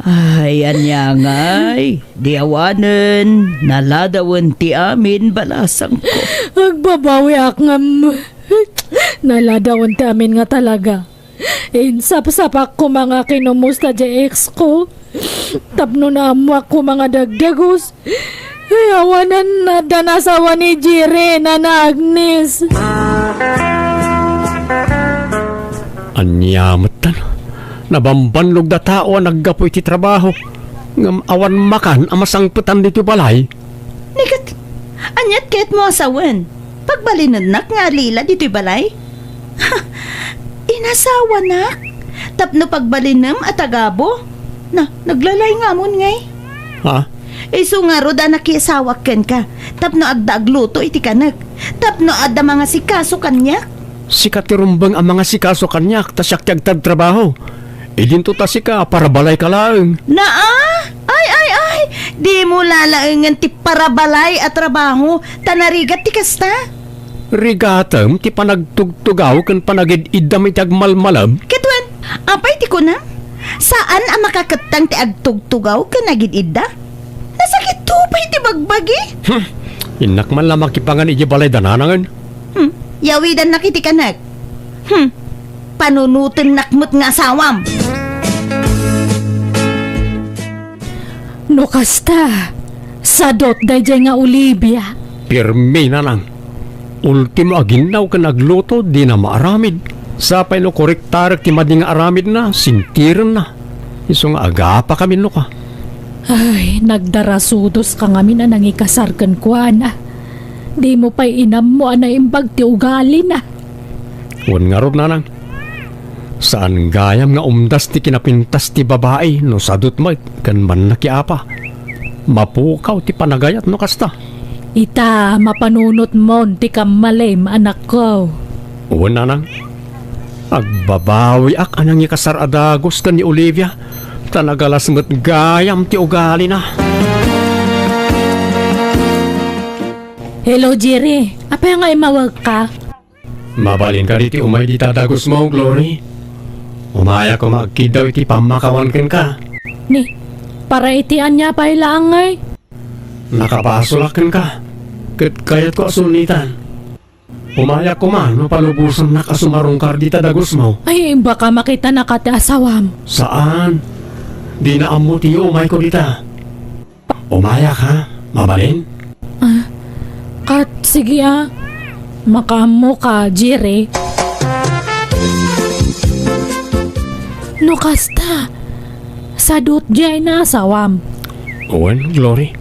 Ay, ania ngay? Di awanen, naladawen ti amin, balasangko. Agbabawiak ngem naladawen ti amin nga talaga. Insapsapak koma nga kinumusta diay ex ko. Tapno naammoak koma nga dagdagus. Ay, awanen, adda nasawa ni Jerry, Nana Agnes. Ania metten? Nabambannog da tao a naggapu iti trabaho, ngem awan makan a masangpetan ditoy balay. Ni ket, aniat kayatmo a sawen? Pagbalinennak nga alila ditoy balay? Inasawanak? Tapno pagbalinem a tagabu? Na, naglalay ngamon ngay? Ha? Isu ngarud a nakiasawak kenka, tapno adda agluto iti kanek, tapno adda mangasikaso kaniak? Sika ti rumbeng a mangasikaso kaniak ta siak ti agtartrabaho. Idinto ta sika, parabalayka laeng. Naa? Ay, ay, ay! Dimo lalaengen ti parabalay a trabaho, ta narigat ti kasta. Rigatem ti panagtugtugaw ken panagid-iddam iti agmalmalem? Ket wen, apay ti kunam? Saan a makakettang ti agtugtugaw ken agid-idda? Nasakitto pay ti bagbagi. Hmm. Innak man la makipangan idiay balay da nanangen. Hmm. Yawidannak iti kanek. Hmm. Panunotennak met nga asawam. No kasta, sadut daydiay nga Olivia. Pirmi, nanang. Ultimo a ginnaw ken agluto, dina maaramid. Sapay no korektarek ti madi nga aramidna, sintirenna. Isu nga agapakamin no ka. Ay, nagdarasudoska ngamin a nangikasar kenkuana. Dimo pay inammo a naimbag ti ugalina. Wen ngarud, nanang. Saan gayam nga umdas ti kinapintas ti babai no sadut met ken mannakiapa. Mapukaw ti panagayat no kasta. Ita, mapanunotmon ti kammalim, anakko. Wen, nanang. Agbabawiak a nangikasar a dagus ken ni Olivia, ta nagalas met gayam ti ugalina. Hello, Jerry. Apay nga immawagka? Mabalinka ditoy umay dita dagusmo, Glory? Umayak koma agkiddaw iti pammakawan kenka. Ni, para iti ania pay laeng ngay? Nakabasolak kenka, ket kayatko a sulnitan. Umayak koma no palubosannak a sumarungkar dita dagusmo. Ay, baka makitanaka ti asawam. Saan? Dina ammo ti umayko dita. Umayak, ha? Mabalin? Ah, kat, sige, ah. Makaammoka, Jerry. No kasta, sadut diay nga asawam. Wen, Glory,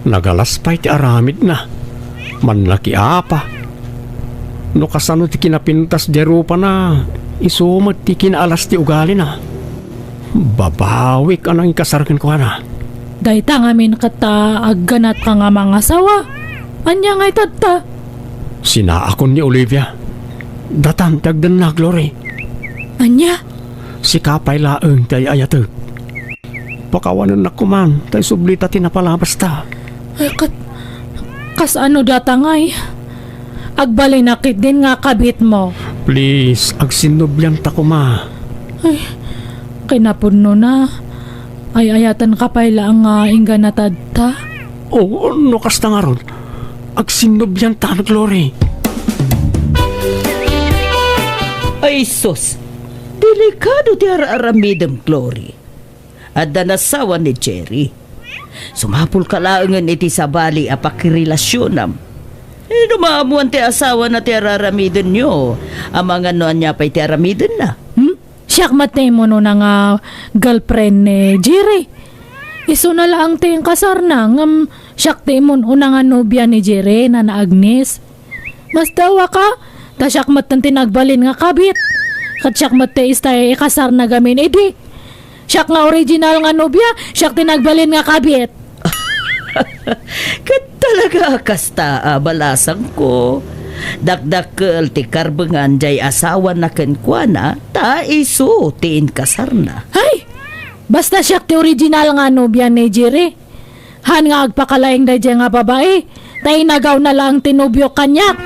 nagalas pay ti aramidna. Mannakiapa. No kasano ti kinapintas diay rupana, isu met ti kinaalas ti ugalina. Babawik a nangikasar kenkuana. Dayta ngamin ket ta agganatka nga mangasawa. Ania ngay tatta? Sinaakon ni Olivia. Datan ti agdenna, Glory. Ania? Sika pay laeng ti ay-ayatek. Pakawanennak koman, ta isubli ta ti napalabasta. Ay, kat-, kas ano data ngay? Agbalinak ketdin nga kabitmo. Please, agsinnubianta koma. Ay, kinapudnona. Ay-ayatenka pay laeng nga inggana tatta? O, no kasta ngarud, agsinnubianta, Glory. Ay, sus! Delikado ti ar-aramidem, Glory. Adda nasawa ni Jerry. Sumapulka laengen iti sabali a pakirelasionam. Eh, no maammoan ti asawana ti ar-aramidenyo, amangan no ania pay ti aramidenna. Hmm? Siak met ti imununa nga girlfriend ni Jerry. Isuna laeng ti inkasarna, ngem siak ti imununa nga nobia ni Jerry, Nana Agnes. Masdawa ka, ta siak met ti nagbalin nga kabit. Ket siak met ti istay ikasarna gamin idi. Siak nga original nga nobia, siak ti nagbalin nga kabit. Ket talaga a kasta a balasangko. Dakdakkel ti karbengan diay asawana kenkuana, ta isu ti inkasarna. Ay! Basta siak ti original nga nobia ni Jerry. Han nga agpakalaing daydiay nga babai, ta inagawna laeng ti nobiok kaniak.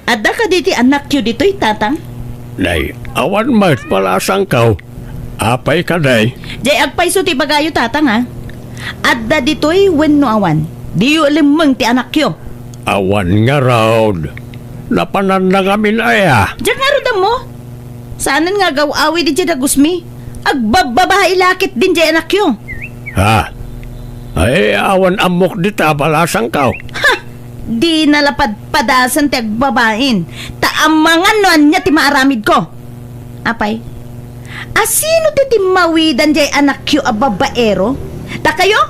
Adda kadi ti anakyo ditoy, Tatang? Nay, awan met, balasangko. Apay kadi? Jay, agpayso ti ibagayo, Tatang, a. Adda ditoy wenno awan? Diyo lemmeng ti anakyo. Awan ngarud. Napananna ngamin aya. Diak ngarud ammo. Saanen nga agaw-awid idiay dagusmi. Agbabbabai la ketdin jay anakyo. Ha? Ay, awan ammok dita, balasangko. Ha! Dina la padpadasan ti agbabain, ta amangan no ania ti maaramidko. Apay, asino ti timmawidan jay anakyo a babaero? Dakayo?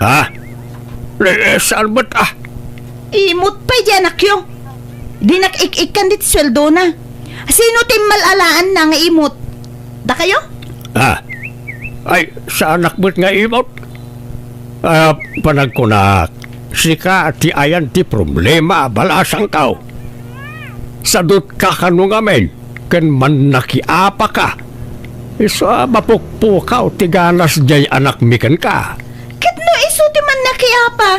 Ha? Eh, eh, saan met, ah? Imut pay jay anakyo. Dinak ik-ikkan dit sueldona. Sino ti immal-alaanna nga imut? Dakayo? Ah. Ay, saanak met nga imut. Ah, panagkunak, sika ti ayan ti problema, balasangko. Sadutka kano ngamin, ken mannakiapaka. Isu a mapukpukaw ti ganas jay anakmi kenka. Ket no isu ti mannakiapa?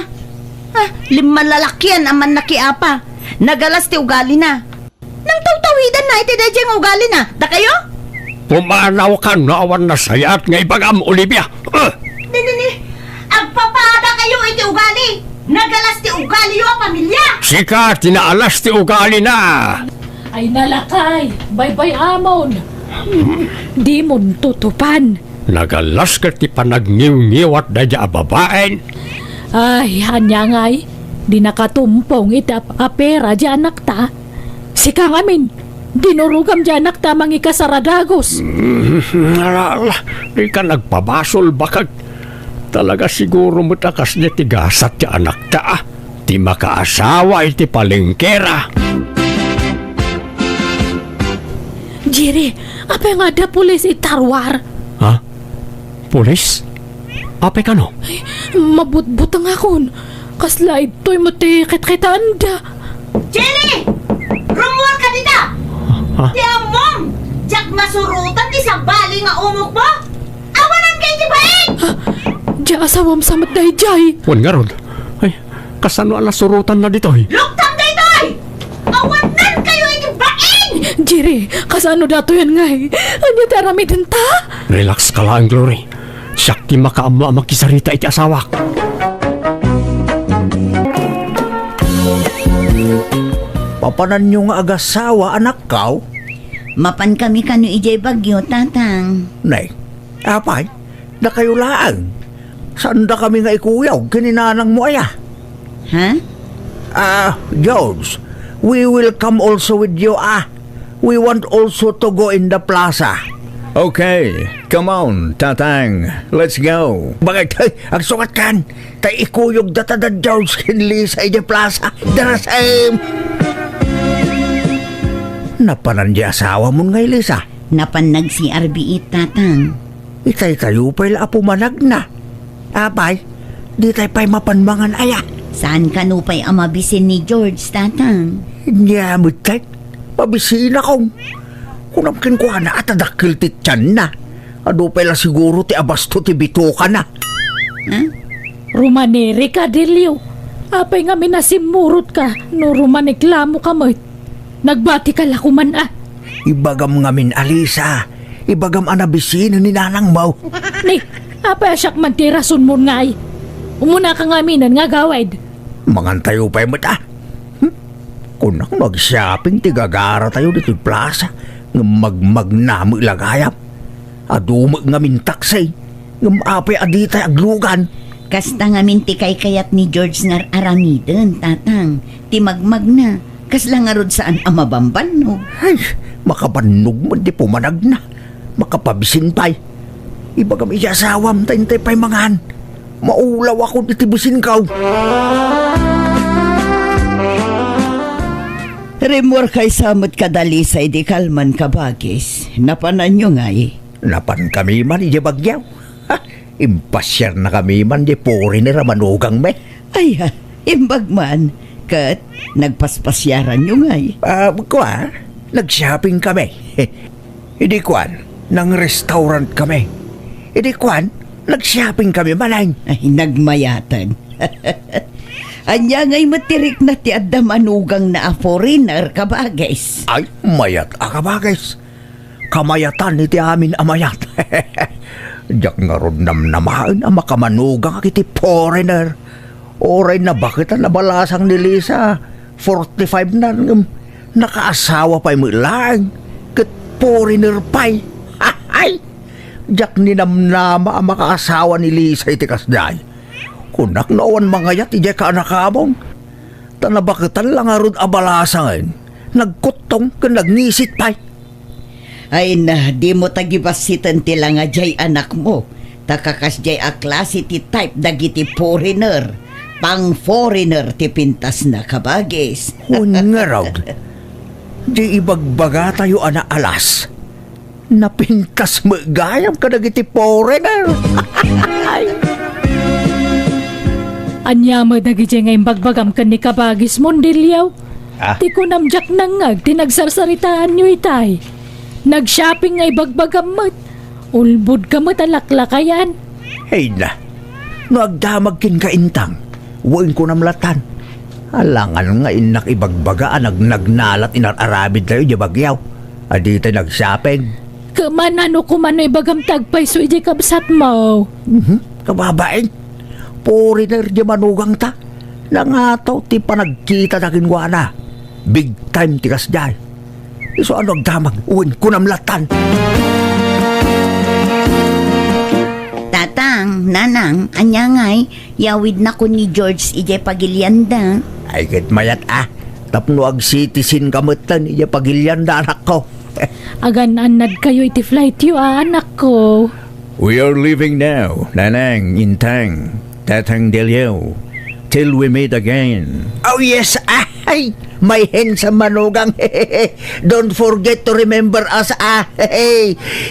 Ah, limmalalakian a mannakiapa. Nagalas ti ugalina. Nangtawtawidanna iti daydiay nga ugalina. Dakayo? Pumanawkan no awan nasayaat nga ibagam, Olivia. Ah! Ni, ni, ni. Agpapadakayo iti ugali. Nagalas ti ugaliyo a pamilia. Sika ti naalas ti ugalina. Ay nalakay, baybay-amon. Dimon tutupan. Nagalas ket ti panagniwngiwat daydiay a babaen. Ay, ania ngay, di nakatumpong iti ap-, apera di anakta. Sika ngamin, dinurogam di anakta mangikasar a dagus. Mm, ala, ala, di ka nagpabasol, bakag. Talaga siguro met a kasdi ti gasat ti anakta, ah. Ti makaasawa iti palengkera. Jerry, apay nga adda pulis iti Tarwar? Ha? Pulis? Apay kano? Ay, mabutbutengakon. Kasla idtoy met ti kitkitaenda. Jerry! Rummuarka dita! Ha? Ti ammom, diak masurotan ti sabali nga umokmo! Awanan kay ti bain! Ah, dia asawam sa met daydiay. Wen ngarud. Ay, kasano a nasurotanna ditoy? Luktam daytoy! Awanan kayo iti bain! Jerry, kasano datoyen ngay? Ania ti aramidenta? Relax ka laeng, Glory. Siak ti makaammo a makisarita iti asawak. Papananyo nga agasawa, anakko? Mapan kami kano idiay Baguio, Tatang. Nay, apay, dakayo laeng. Saanda kami nga ikuyog ken ni nanangmo aya? Ha? Ah, George, we will come also with you, ah. We want also to go in the plaza. Okay, come on, Tatang. Let's go. Bakit? Hey, agsukat kan. Tay ikuyog data da George ken Lisa idiay plaza. Darasem! Napanan di asawamon ngay, Lisa? Napan nag-C R B it, Tatang. Itay tayo pay la a pumanagna. Apay, di tay pay mapan mangan aya? Saan kano pay a mabisin ni George, Tatang? Nia met tay, mabisinakon. Kunam kenkuana a ta dakkel ti tianna. Adu pay la siguro ti abasto ti bitokana. Ha? Rumanirika, Delio. Apay ngamin a simmurotka no rumaniklamoka met? Nagbatika la koman a. Ibagam ngamin a, Lisa. Ibagam a nabisinen ni nanangmo. Ni, apay a siak man ti rasonmon ngay? Umunaka ngaminen nga agawid. Mangan tayo pay met a. Hmm? Kunak no ag-shopping ti gagara tayo ditoy plaza, ngem magmagna met la gayam. Adu met ngamin taksi, ngem apay a ditay aglugan? Kasta ngamin ti kaykayat ni George nga ar-aramiden, Tatang. Ti magmagna, kasla ngarud saan a mabambannog. Ay, makabannog met ti pumanagna. Makapabisin pay. Ibagam iti asawam ta intay pay mangan. Maulawakon iti bisinko. Rimmuarkaysa met kada Lisa idi kalman, kabagis. Napananyo ngay? Napankami man idiay Baguio. Ha, impasiarnakami man diay foreigner a manugangmi. Ay, ha, imbag man. Ket nagpaspasiaranyo ngay? Ah, kua, nag-shopping kami. Idi kuan, nang-restaurant kami. Idi kuan, nag-shopping kami manen. Ay, nagmayaten. Ania ngay met ti rikna ti adda manugangna a foreigner, kabagis? Ay, mayat a kabagis. Kamayatan iti amin a mayat. Diak ngarud namnamaen a makamanugangak iti foreigner. Uray nabaketan a balasang ni Lisa, forty-five na, ngem nakaasawa pay met laeng, ket foreigner pay. Ay! Diak ninamnama a makaasawa ni Lisa iti kasdiay. Kunak no awan mangayat idiay kaanakamon. Ta nabaketan la ngarud a balasangen, nagkuttong ken nagngisit pay. Ay na, dimo tagibassiten ti langa diay anakmo, ta kakasdiay a klase ti type dagiti foreigner. Pang-foreigner ti pintasna, kabagis. Wen ngarud, di ibagbagatayo a naalas. Napintas met gayam kadagiti foreigner. Ania met dagidiay nga imbagbagam ken ni kabagismo, Diliaw? Ah? Ti kunam, diak nangngeg ti nagsarsaritaanyo itay. Nag-shopping nga ibagbagam met. Ulbodka met a laklakayan. Ay na, no agdamag kenka, Intang, wen kunam latan. Alangan nga innak ibagbaga a nagnagnalat inar-aramidtayo idiay Baguio a ditay nag-shopping. Kemana no kumano ibagam ti agpayso idiay kabsatmo? Mhm, kababain. Foreigner diay manugangta. Nangataw ti panagkitana kenkuana. Big time ti kasdiay. Isu a no agdamag, wen kunam latan. Tatang, Nanang, ania ngay, yawidnakon ni George idiay pagilianda? Ay, ket mayat a. Tapno ag-citizen ka metten idiay pagilianda, anakko. Agan-annadkayo iti flightyo a, anakko. We are leaving now, Nanang, Intang, Tatang Deliaw, till we meet again. Oh yes, ah, ay, my handsome manugang. Don't forget to remember us, ah.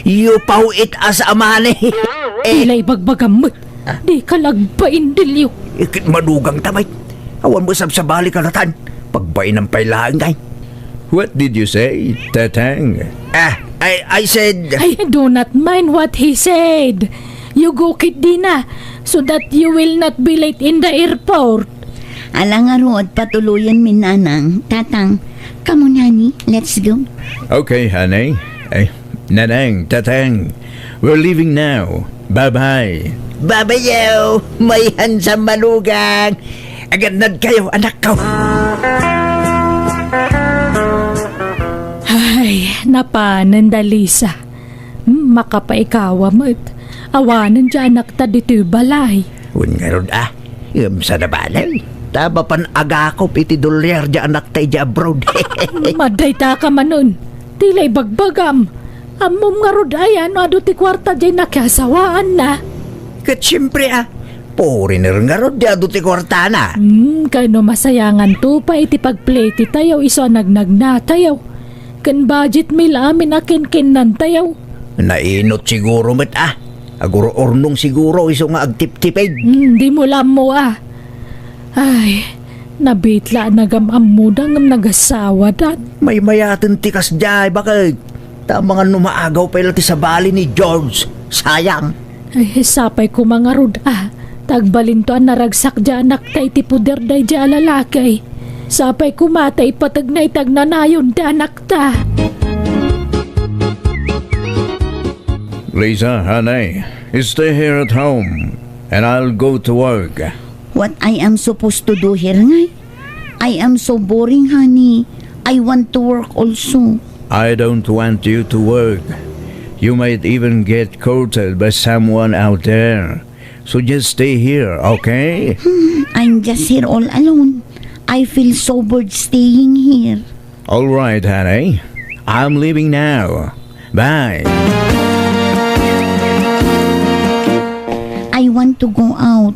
You paw it as a money. Dila ibagbagam met. Ah? Dika la agbain, Deliaw. Ikit manugangta met. Awan met sabsabali kadatan. Pagbainam pay laeng, ay. What did you say, Tatang? Ah, I, I said I do not mind what he said. You go ketdina, so that you will not be late in the airport. Ala ngarud, patuloyenmi, Nanang. Tatang, come on, honey, let's go. Okay, honey. Ay, Nanang, Tatang, we're leaving now. Bye-bye. Bye-bye, yo. My handsome manugang. Agannadkayo, anakko. Ay, napanen da Lisa. Hmm, makapaikawa met. Awanen ti anakta ditoy balay. Wen ngarud, ah. Ngem saan a balay? Ta mapan agakop iti dolyar ti anakta idiay abroad. Madayta ka manen. Dila ibagbagam. Ammom ngarud aya no adu ti kuarta diay nakiasawaanna? Ket siempre a, foreigner ngarud ti adu ti kuartana. Hmm, kano masayanganto pay iti pagplay ti tayaw isu a nagnagna tayaw. Ken budget mi la amin a kinkinnantayo. Nainot siguro met a. Agur-urnong siguro isu nga agtiptipig. Hmm, dimo la ammo a. Ay, nabitla a nagam-ammoda ngem nagasawadan. Maymayaten ti kasdiay, baket? Ta amangan no maagaw pay la ti sabali ni George. Sayang. Ay, sapay koma ngarud a. Ta agbalinto a naragsak diay anakta iti poder daydiay a lalaki. Sapay koma ta ipategna iti agnanayon ti anakta. Lisa, honey, stay here at home, and I'll go to work. What I am supposed to do here, ngay? I am so boring, honey. I want to work also. I don't want you to work. You might even get courted by someone out there. So just stay here, okay? Hmm, I'm just here all alone. I feel so bored staying here. All right, honey. I'm leaving now. Bye. I want to go out.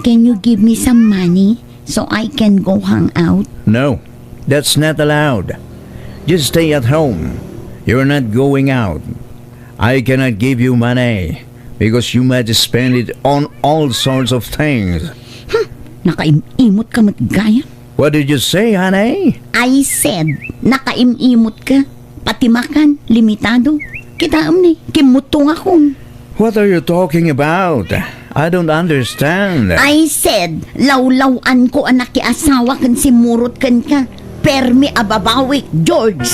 Can you give me some money so I can go hang out? No, that's not allowed. Just stay at home. You're not going out. I cannot give you money because you might spend it on all sorts of things. Hmm, nakaim-imot ka met gayam. What did you say, honey? I said, nakaim-imot ka. Pati makan, limitado. Kitaem ni, kimmutto nga kun. What are you talking about? I don't understand. I said, lawlaw-an ko a nakiasawa ken simmurot kenka. Permi a babawik, George.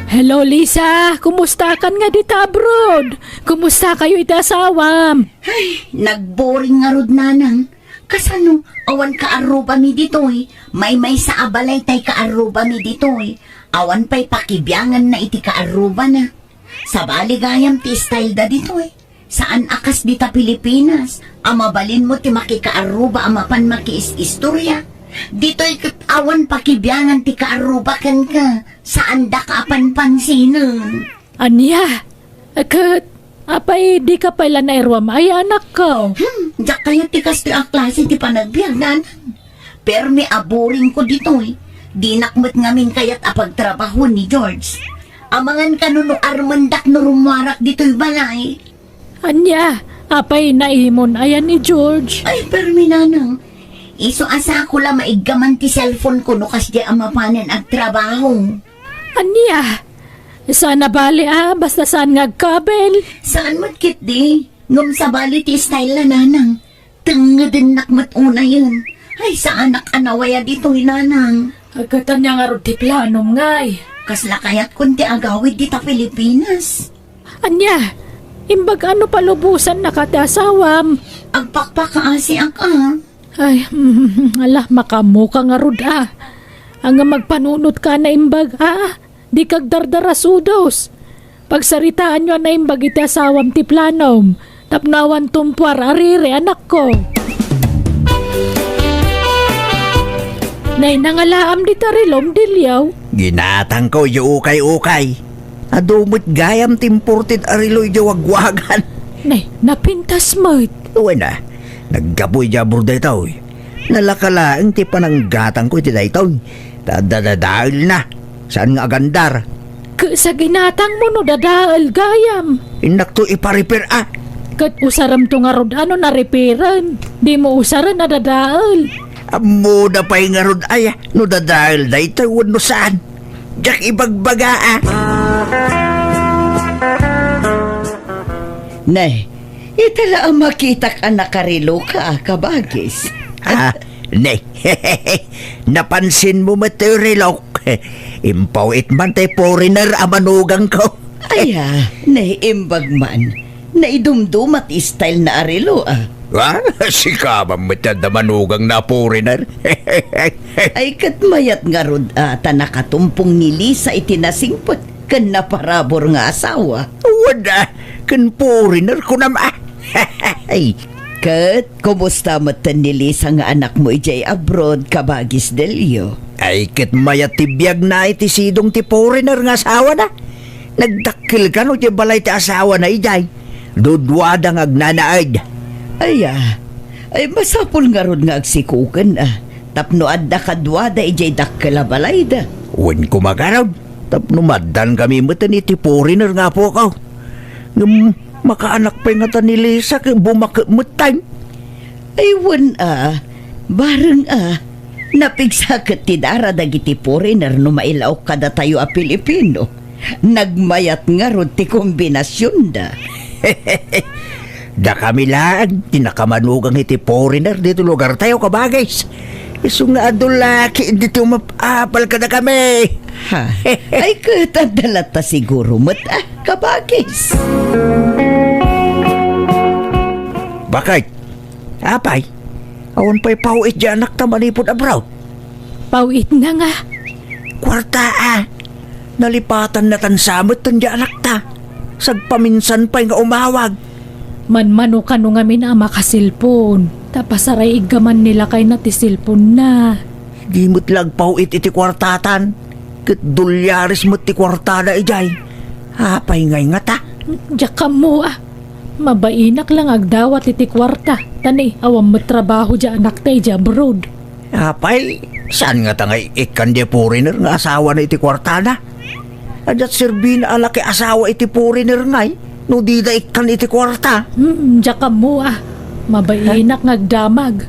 Hello, Lisa. Kumusta kan nga dita abroad? Kumusta kayo iti asawam? Ay, nagboring ngarud, nanang. Kasano, awan kaarrubami ditoy? Maymaysa a balay tay kaarrubami ditoy. Awan pay pakibianganna iti kaarrubana. Sabali gayam ti style da ditoy. Saan a kas dita Pilipinas, a mabalinmo ti makikaarruba a mapan makiis-istorya. Ditoy ket awan pakibiangan ti kaarruba kenka. Saan daka a panpansinen. Ania? Ket, apay, dika pay la nairuam aya, anakko? Hmm, diak kayat ti kastoy a klase ti panagbiag, nanang. Permi a boring ko ditoy. Dinak met ngamin kayat a pagtrabahoen ni George. Amangan kano no armendak no rummuarak ditoy balay. Ania, apay naimon aya ni George? Ay, permi, nanang. Isu a sako la maiggaman ti cellphone ko no kasdiay a mapanen agtrabaho. Ania? Saan a bali a, basta saan nga agkabel? Saan met ketdi? Ngem sabali ti style na, nanang. Tengngedennak met unayen. Ay, saanak a nawaya ditoy, nanang. Agkatan niya ngarud ti planom, ngay. Kasla kayatkon ti agawid dita Pilipinas. Ania, imbag a no palubosannaka ti asawam? Agpakpakaasiak a. Ay, ala, makaammoka ngarud a. Ania, magpanunotka naimbag a. Dika agdardarasudos. Pagsaritaanyo a naimbag iti asawam ti planom. Tapno awan tumpuar a riri, anakko. Nay, nangalaam dita relom, Dilio? Ginatangko idiay ukay-ukay. Adu met gayam ti imported a relo idiay wagwagan. Nay, napintas met. Wen a, naggapu idiay abroad daytoy. Nalaka laeng ti pananggatangko iti daytoy. Ta dadadaelna. Saan nga agandar? Ket sa ginatangmo no dadael gayam. Innakto ipa-repair a. Ket usaremto ngarud a no na-repairen. Dimo usaren a dadael. Ammoda pay ngarud aya no dadael daytoy wenno saan. Diak ibagbaga a. Ne, ita la a makitak a nakareloka a kabagis. Ah, ne. Napansinmo met ti relok? Impaw-it man ti foreigner a manugangko. Aya, naimbag man. Naidumduma ti style na a relo, ah. Ah, sika man met ti adda manugangna a foreigner. Ay, ket mayat ngarud, ah, ta nakatumpong ni Lisa iti nasingpet ken naparabur nga asawa. Wen a, ken foreigner kunam, ah. Ay. Ket kumusta metten ni Lisa nga anakmo idiay abroad, kabagis Delio? Ay, ket mayat ti biagna iti sidong ti foreigner nga asawana. Nagdakkel kano ti balay ti asawana idiay. Duduada nga agnanaed. Ay, ah. Ay, masapul ngarud nga agsikoken, ah. Tapno adda kaduada idiay dakkel a balayda. Wen koma garud, tapno maaddankami meten iti foreigner nga apoko. Ngem makaanak pay ngata ni Lisa ket bumaket metten. Ay, wen a, bareng a, napigsa ket ti dara dagiti foreigner no mailaok kadatayo a Pilipino. Nagmayat ngarud ti kombinasionda. Dakami laeng ti nakamanugang iti foreigner ditoy lugartayo, kabagis. Isu nga adu la ket ditoy umap-apal kadakami. Ha? Ay, ket adda latta siguro met, ah, kabagis. Bakit? Apay, awan pay paw-it diay anakta manipud abroad? Paw-itna nga. Kuarta, ah. Nalipatannatan sa met diay anakta. Sagpaminsan pay nga umawag. Manmano kano ngamin a makaselpon. Ta pasaray-iggaman ni lakayna ti selponna. Di met la agpaw-it iti kuartatan. Ket dolyares met ti kuartada idiay. Apay ngay ngata? Diak ammo, ah. Mabainak la nga agdawat iti kuarta, ta ni awan met trabaho diay anakta idiay abroad. Apay, saan ngata nga ikkan diay foreigner nga asawana iti kuartada? Adda serbina a nakiasawa iti foreigner ngay, no dida ikkan iti kuarta? Hmm, diak ammo, ah. Mabainak nga agdamag.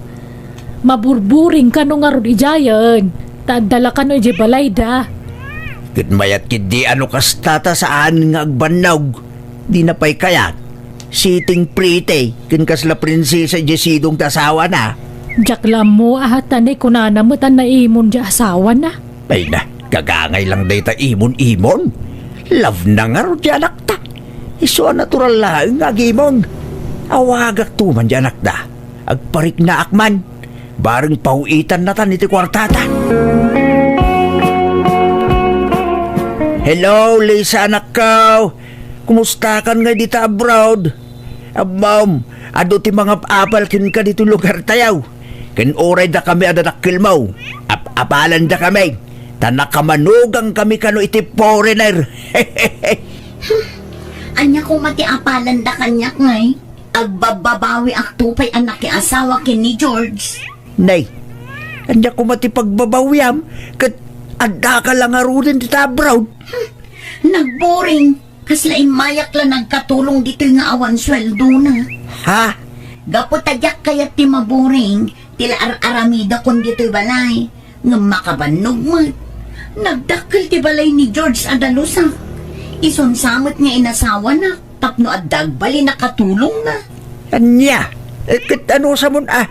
Maburburing kano ngarud idiayen, ta adda la kano idiay balayda. Ket mayat ketdi a no kasta ta saan nga agbannog. Dina pay kayat. Sitting pretty, ken kasla prinsesa idiay sidong ti asawana. Diak la ammo a, ta ni kunana met a naimon diay asawana. Ay na, gagangay lang dayta imon-imon. Love na ngarud diay anakta. Isu a natural laeng nga agimon. Awagakto man diay anakda. Agpariknaak man. Bareng paw-itannatan iti kuartata. Hello, Lisa, anakko. Kumustakan ngay dita abroad? Ammom, adu ti mangap-apal kenka ditoy lugartayo. Ken uray dakami a dadakkelmo, ap-apalandakami, ta nakamanugangkami kano iti foreigner. Ania koma ti apalanda kaniak ngay? Agbabbabawiakto pay a nakiasawa ken ni George. Nay, ania koma ti pagbabawiam ket addaka la ngaruden dita abroad? Nagboring. Kasla immayak la nagkatulong ditoy nga awan sueldona. Ha? Gapu ta diak kayat ti maboring, ti la ar-aramidakon ditoy balay. Ngem makabannog met. Nagdakkel ti balay ni George a dalusak. Isun sa met nga inasawanak tapno adda agbalin a katulongna. Ania? Eh, ket anusamon a?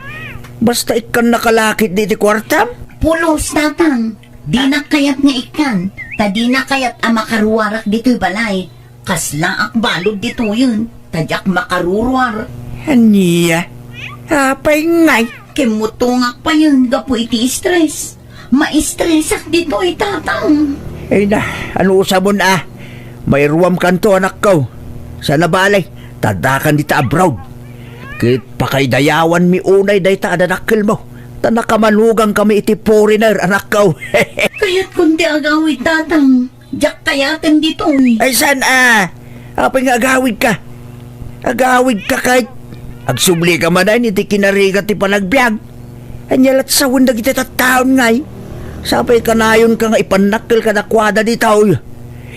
Basta ikkannaka la ketdi ti kuartam? Pulos, Tatang. Dinak kayat nga ikkan, ta dina kayat a makaruarak ditoy balay. Kaslaak balud ditoyen, ta diak makaruruar. Ania? Apay ngay? Kimmutongak payen gapu iti stress. Maistresak ditoy, Tatang. Ay na, anusamon a? Mairuamkanto, anakko. Saan a bale, ta addakan dita abroad. Ket pakaidayawanmi unay dayta a dadakkelmo, ta nakamanugangkami iti foreigner, anakko. Kayatkon ti agawid, Tatang. Diak kayaten ditoy. Ay, saan a? Apay nga agawidka? Agawidka ket agsublika manen iti kinarigat ti panagbiag. Ania lat sawen dagiti tattaon ngay? Sapay kanayonka nga ipannakkel kadakuada ditoy.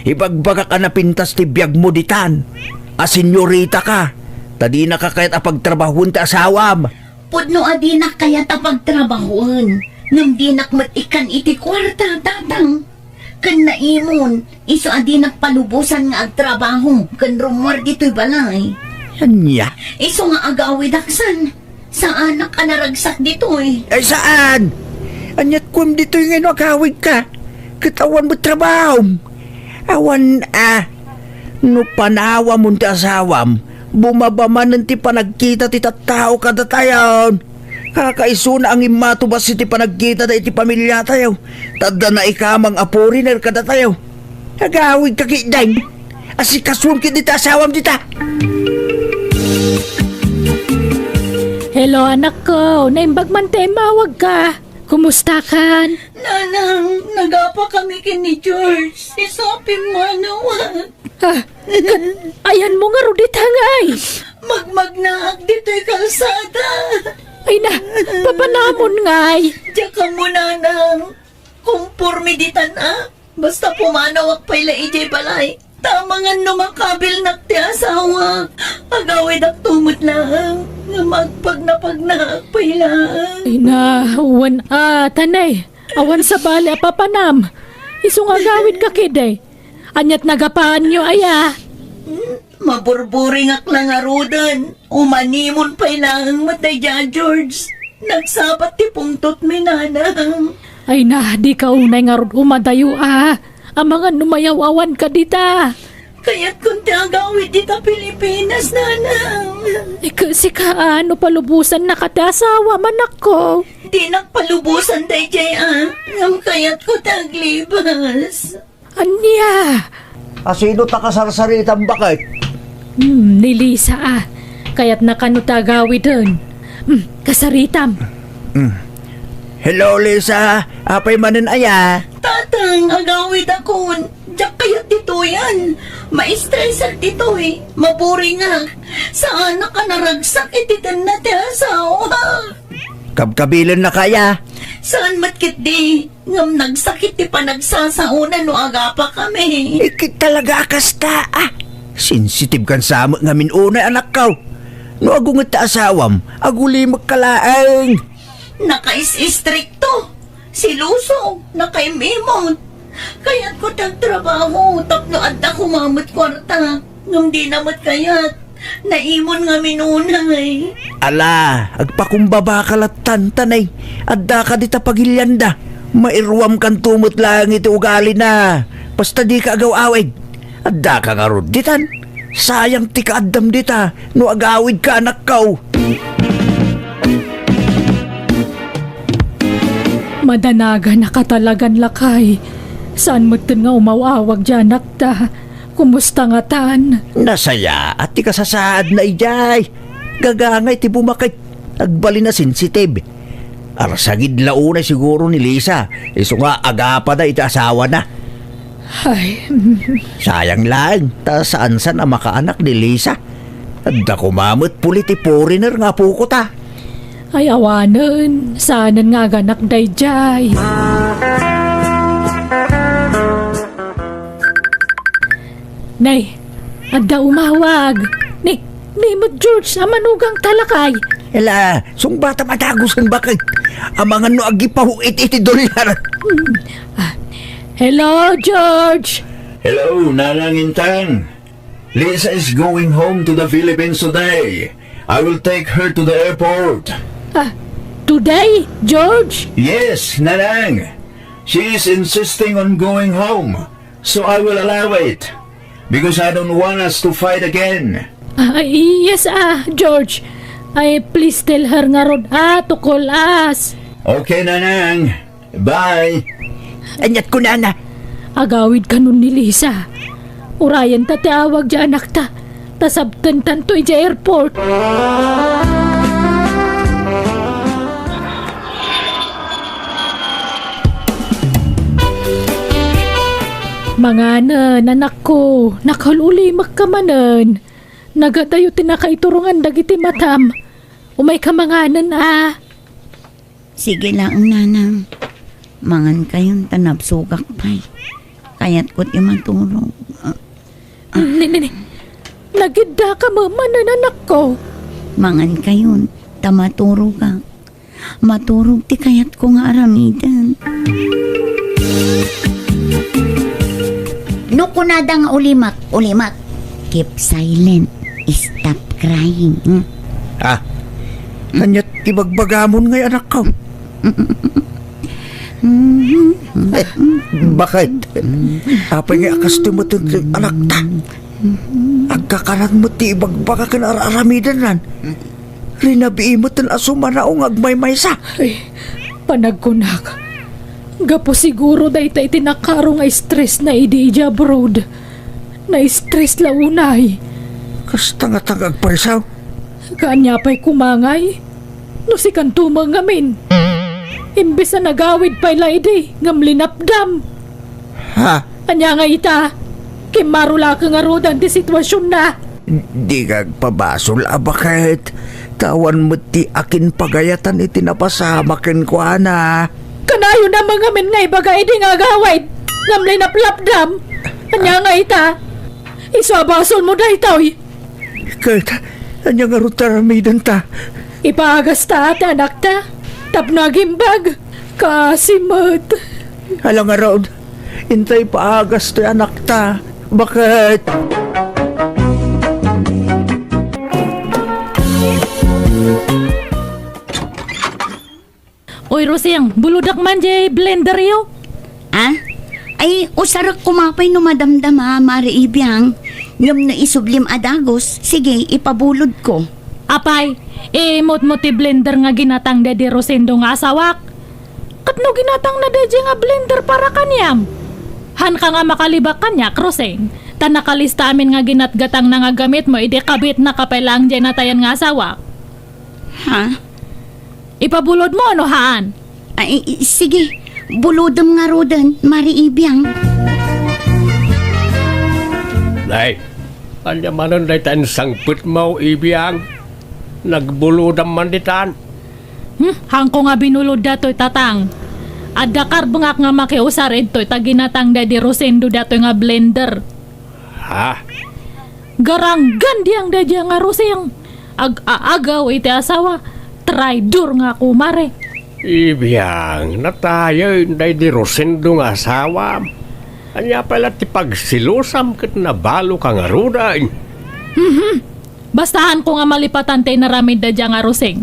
Ibagbagak a napintas ti biagmo ditan a senyoritaka, ta dinaka kayat a pagtrabahoen ti asawam. Pudno a dinak kayat a pagtrabahoen, ngem dinak met ikkan iti kuarta, Tatang. Ken naimon, isu a dinak palubosan nga agtrabaho ken rummuar ditoy balay. Ania? Isu nga agawidaksan. Saanak a naragsak ditoy. Ay, saan? Aniat kuem ditoy nga no agawidka? Ket awan met trabahom. Awan a. No panawamon ti asawam, bumaba manen ti panagkita ti tattao kadatayon. Kakaisuna a ngimmatubas iti panagkitada iti pamiliatayo, ta adda naikamang a foreigner kadatayo. Agawidka ketdin. Asikasuem ketdi ti asawam dita. Hello, anakko. Naimbag man ti immawagka. Kumustakan? Nanang, nagapa kami ken ni George. Isu a pimmanaw. Ah, ket ayanmo ngarud dita, ngay? Magmagnaak ditoy kalsada. Ay na, papanamon, ngay? Diak ammo, nanang. Kumporme ditan a. Basta pumanawak pay la idiay balay. Ta amangan no makabilnak ti asawak, agawidakto met laeng nga magpagnapagnaak pay laeng. Ay na, wen a, tanay. Awan sabali a papanam. Isu nga agawidka ketdi. Ania't nagapaanyo aya? Hmm, maburburingak la ngaruden. Umanimon pay laeng met daydiay a George. Nagsabat ti pungtotmi, nanang. Ay na, dika unay ngarud umadayo a. Amangan no mayaw-awanka dita. Kayatkon ti agawid dita Pilipinas, nanang. Ket sika a, no palubosannaka ti asawam, anakko? Dinak palubosan daydiay a, ngem kayatko ti aglibas. Ania? Asino ta kasarsaritam, baket? Hmm, ni Lisa a. Kayatna kano ta agawiden. Hmm, kasaritam. Hmm. Hello, Lisa. Apay manen aya? Tatang, agawidakon. Diak kayat ditoyan. Maistresak ditoy. Maburingak. Saanak a naragsak iti tenna ti asawa. Kabkabilennaka aya? Saan met ketdi. Ngem nagsakit ti panagsasaona no agapa kami. Ikit talaga a kasta, ah. Sensitibkan sa met ngamin unay, anakko. No agunget ti asawam, agulimekka laeng. Nakais-istrikto, seloso, nakaim-imot. Kayatko ti agtrabaho tapno adda koma met kuarta. Ngem dina met kayat. Naimon ngamin unay. Ala, agpakumbabaka lattan, tanay. Addaka dita pagilianda. Mairuamkanto met laeng iti ugalina. Basta dika agaw-awid. Addaka ngarud ditan. Sayang ti kaaddam dita no agawidka, anakko. Madanaganaka talagan, lakay. Saan metten nga umaw-awag diay anakta. Kumusta ngatan? Nasayaat ti kasasaadna idiay. Gagangay ti bumaket. Agbalin a sensitib. Arsagid la unay siguro ni Lisa, isu nga agapada iti asawana. Ay. Sayang laeng, ta saansan a makaanak ni Lisa. Adda koma met puli ti foreigner nga apokota. Ay, awanen, saanen nga aganak daydiay. Nay, adda umawag. Ni, ni met George, a manugangta, lakay. Ela, sungbatam a dagusen, baket. Amangan no agipaw iti, iti dolyar. Hmm. Ah, hello, George. Hello, Nanang Intang. Lisa is going home to the Philippines today. I will take her to the airport. Ah, today, George? Yes, Nanang. She is insisting on going home, so I will allow it because I don't want us to fight again. Ah, yes, ah, George. Ay, please tell her ngarud, ah, to call us. Okay, Nanang. Bye. Ania't kunana? Agawid kanon ni Lisa. Urayenta ti awag diay anakta. Ta sabtentanto idiay airport. Manganen, anakko. Nakaul-ulimekka manen. Nagadayo ti nakaiturongan dagiti matam. Umayka manganen, a. Sige laeng, Nanang. Mangankayon ta nabsogak pay. Kayatko ti maturog. Ah. Ni, ni, ni. Nagiddaka manen, anakko. Mangankayon ta maturogak. Maturog ti kayatko nga aramiden. No kunada nga ulimek, ulimek. Keep silent. Stop crying. Hmm? Ah, ania't ibagbagamon ngay, anakko? Eh, baket? Apay nga a kastoy met ti anakta? Agkakanan met ti ibagbaga ken ar-aramidennan. Rinabii met a sumanaw nga agmaymaysa. Ay, panagkunak. Gapu siguro dayta iti nakaro nga stressna idi idiay abroad. Na-stress la unay. Kasta nga tag agpaysaw. Kaanya pay kumangay? No sikanto met ngamin. Imbes a nagawid pay la idi, ngem linapdam. Ha? Ania nga ita? Kimmaro la ka ngaruden ti situasionna. Di agpabasol a baket, ta awan met ti akin pagayatan iti napasama kenkuana. Kanayon a mangamin nga ibaga idi nga agawid, ngem linaplapdam. Ania nga ita? Isu a basolmo daytoy. Ket ania ngarud ti aramidenta? Ipaagasta ti anakta tapno agimbag. Kaasi met. Ala ngarud, intay paagas ti anakta. Baket? Uy, Rosing, bulodak man jay blenderyo. Ah? Ay, usarek koma pay no madamdama, Mare Ibiang. Ngem no isublim a dagus, sige, ipabulodko. Apay, imutmo ti blender nga ginatang daydi Rosendo nga asawak. Ket no ginatangna daydi nga blender para kaniam? Haanka nga makalibak kaniak, Rosing, ta nakalista amin nga ginatgatangna nga gamitmo idi kabitnaka pay laeng jay natayan nga asawak. Ha? Ipabulodmo no haan? Ay, i-, sige. Bulodem ngaruden, Mare Ibiang. Nay, ania manen dayta insangpetmo, Ibiang? Nagbulodam man ditan. Hmm, haanko nga binulod datoy, Tatang. Adda karbengak nga makiusar idtoy ta ginatang daydi Rosendo datoy nga blender. Ha? Garanggan diang daydiay nga Rosing. Ag-aagaw iti asawa. Traidor nga kumare. Ibiang, natayen daydi Rosendo nga asawam. Ania pay la ti pagsilosam ket nabaloka ngaruden? Mhm. Basta haanko nga malipatan ti inaramid daydiay nga Rosing.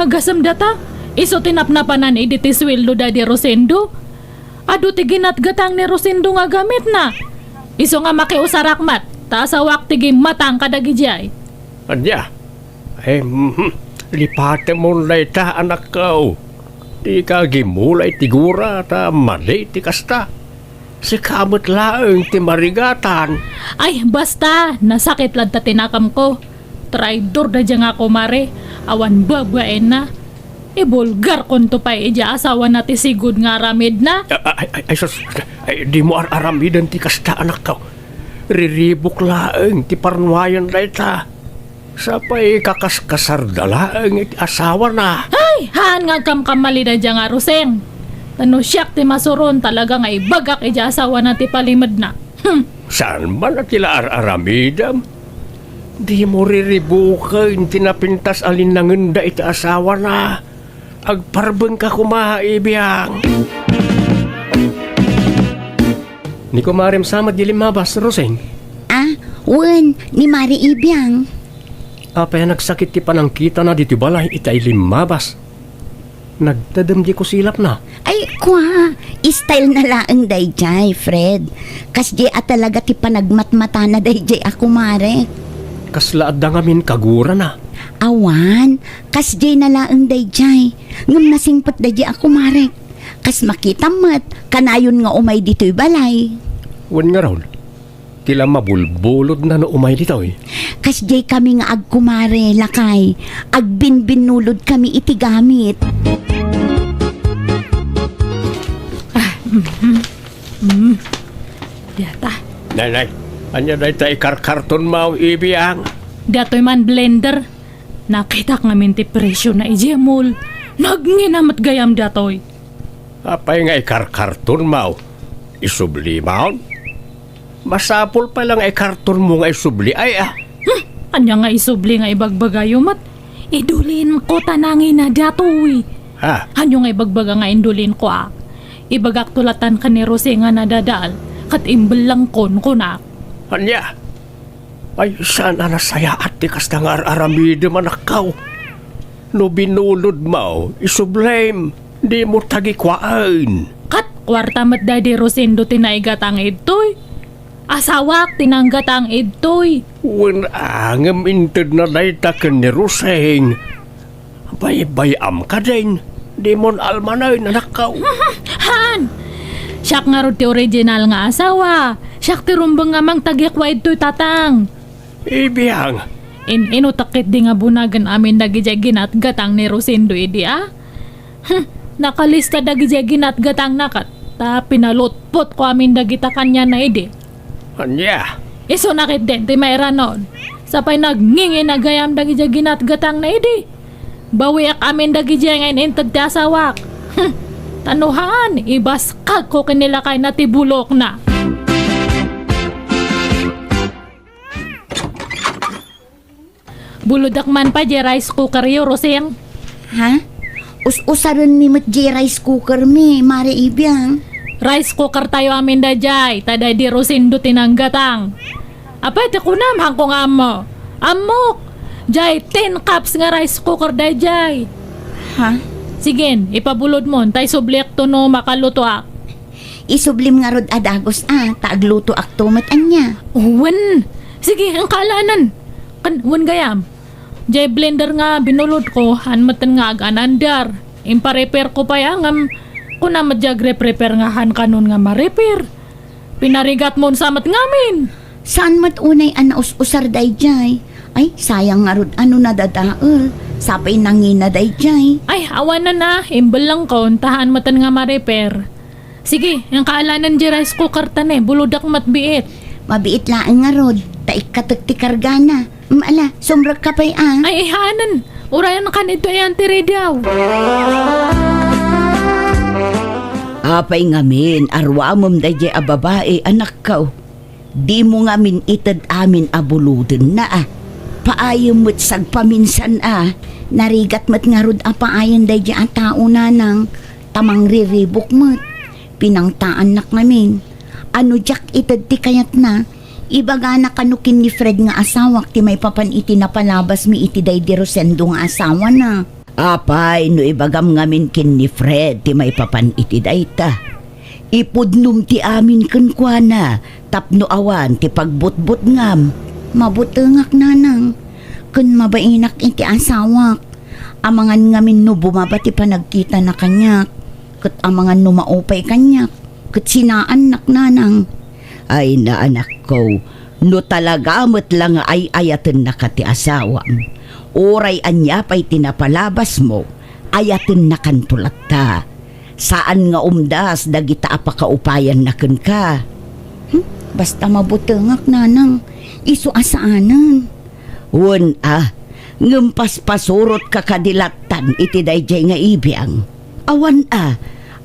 Agasem data, isu ti napnapanan idi ti sueldo daydi Rosendo. Adu ti ginatgatang ni Rosendo nga gamitna. Isu nga makiusarak met, ta asawak ti gimmatang kadagidiay. Ania? Ay, mhm. Lipatemon dayta, anakko. Dika agimula iti gura, ta madi ti kasta. Sika met laeng ti marigatan. Ay, basta, nasakit latta ti nakamko. Traidor daydiay nga kumare, awan babaenna. Ibulgarkonto pay idiay asawana ti sigud nga aramidna. A-, a-, ay, ay, ay, sus, ay, dimo ar-aramiden ti kasta, anakko. Riribuk laeng ti parnuayen dayta. Sapay kakaskasarda laeng iti asawana. Ay, haan nga agkamkamali daydiay nga Rosing. Ta no siak ti masuron, talaga nga ibagak idiay asawana ti palimedna. Hmm. Saan man a ti la ar-aramidem? Dimo riribuken ti napintas a linnangenda iti asawana. Agparbengka koma, Ibiang. Ni kumarem sa met di limmabas, Rosing? Ah, wen, ni Mare Ibiang. Apay a nagsakit ti panangkitana ditoy balay itay limmabas? Nagtedem di kusilapna. Ay, kua, style na laeng daydiay, Fred. Kasdiay a talaga ti panagmatmatana daydiay a kumare. Kasla adda ngamin kagurana? Awan, kasdiay na laeng daydiay. Ngem nasingpet daydiay a kumare. Kas makitam met, kanayon nga umay ditoy balay. Wen ngarud, ti la mabulbulodna no umay ditoy. Kasdiay kami nga agkumare, lakay. Agbinbinnulod kami iti gamit. Ah, mhm. Mm. Diata. Nay, nay, ania dayta ikarkartonmo, Ibiang? Datoy man blender. Nakitak ngamin ti presiona idiay mall. Nagngina met gayam datoy. Apay nga ikarkartonmo? Isublimon? Masapul pay la nga ikartonmo nga isubli, ay, ah. Hmm, ania nga isubli nga ibagbagayo met? Idulinko ta nangina datoy. Ha? Ania nga ibagbaga nga indulinko, ah? Ibagakto latan ken ni Rosing a nadadael, ket imbellengkon, kunak. Ania? Ay, saan a nasayaat ti kasta nga ar-aramidem, anakko. No binulodmo, isublim, dimo tagikuaen. Ket kuarta met daydi Rosendo ti naigatang idtoy. Asawak ti nanggatang idtoy. Wen, a, ngem intedna dayta ken ni Rosing. Baybay-am kadin, dimon almanen, anakko. Han! Siak ngarud ti original nga asawa. Siak ti rumbeng nga mangtagikua idtoy, Tatang. Ibiang. In-inutek ketdi nga bunagen amin dagidiay ginatgatang ni Rosendo idi, a? Hmm, Nakalista dagidiay ginatgatangna ket ta pinalutpotko amin dagita kaniana idi. Ania? Isuna ketdin ti mairanod. Sapay nagngingina gayam dagidiay ginatgatangna idi. Bawiak amin dagidiay nga in-inted ti asawak. Hmm. Ta no haan, ibaskagko ken ni lakayna ti bulokna. Bulodak man pay diay rice cooker yo, Rosing. Ha? Us-usarenmi met diay rice cooker mi, Mare Ibiang. Rice cooker tayo amin daydiay, ta daydi Rosendo ti nanggatang. Apay ti kunam, haanko nga ammo. Ammok! Diay tin cups nga rice cooker daydiay. Ha? Sige, ipabulodmon, ta isubliakto no makalutoak. Isublim ngarud a dagus a, ta aglutoakto met ania. Wen, sige, inka alanan. Kan, wen gayam. Jay blender nga binulodko, haan metten nga aganandar. Imparepairko pay a ngem, kuna met jay agreprepare nga haan kanon nga marepair. Pinarigatmon sa met ngamin. Saan met unay a naus-usar dayjay? Ay, sayang ngarud a no nadadael. Sapay nangina dayjay. Ay, awanen a, imbellengkon, ta haan metten nga marepair. Sige, inka alanan jay rice cooker ta ne, bulodak met biit. Mabiit laeng ngarud, ta ikkatek ti kargana. Mm, ala, sumrekka pay a. Ay, ihanen. Urayan kan ito ayan ti radio. Apay ngamin, aruamem dayjay a babai, anakko. Dimo ngamin ited amin a bulodenna a. Paayem met sagpaminsan a. Narigat met ngarud a paayen dayjay a tao, nanang. Ta mangriribuk met. Pinangtaannak ngamin. A no diak ited ti kayatna, ibagana kano ken ni Fred nga asawak ti maipapan iti napalabasmi iti daydi Rosendo nga asawana. Apay no ibagam ngamin ken ni Fred ti maipapan iti dayta? Ipudnom ti amin kenkuana tapno awan ti pagbutbutngam. Mabutengak, nanang. Ken mabainak iti asawak. Amangan ngamin no bumaba ti panagkitana kaniak, ket amangan no maupay kaniak, ket sinaannak, nanang. Ay, naanakko, no talaga met la nga ay-ayatennaka ti asawam, uray ania pay ti napalabasmo, ayatennakanto latta. Saan nga umdas dagita a pakaupayanna kenka. Hmm? Basta mabutengak, nanang. Isu a saanen. Wen a, ngem paspasurotka kadi lattan iti dayjay nga ibiang. Awan a,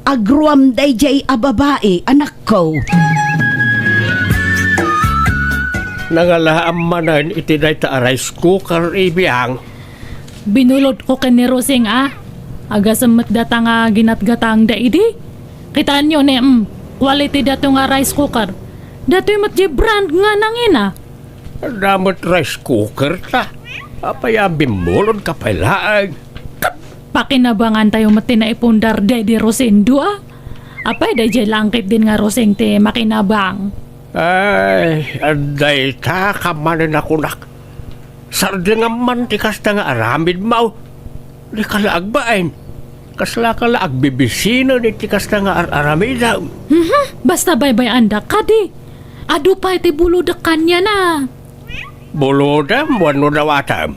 agruam dayjay a babai, anakko. Nangalaam manen iti dayta a rice cooker, ibiang. Binulodko ken ni Rosing a. Agasem met data nga ginatgatangda idi. Kitaenyo ne, mm, quality dato nga rice cooker. Datoy met di brand nga nangina. Adda met rice cooker ta. Apay a bimmulodka pay laeng? Pakinabangan tayo met ti naipundar daydi Rosendo a. Apay dayjay langkit din nga Rosing ti makinabang? Ay, adda ita ka manen a kunak. Sardengam man ti kasta nga aramidmo. Dika la agbain. Kaslaka la agbibisinen iti kasta nga ar-aramidem. Mhm, basta baybay-andak kadi. Adu pay ti bulodek kaniana. Bulodem wenno dawatem?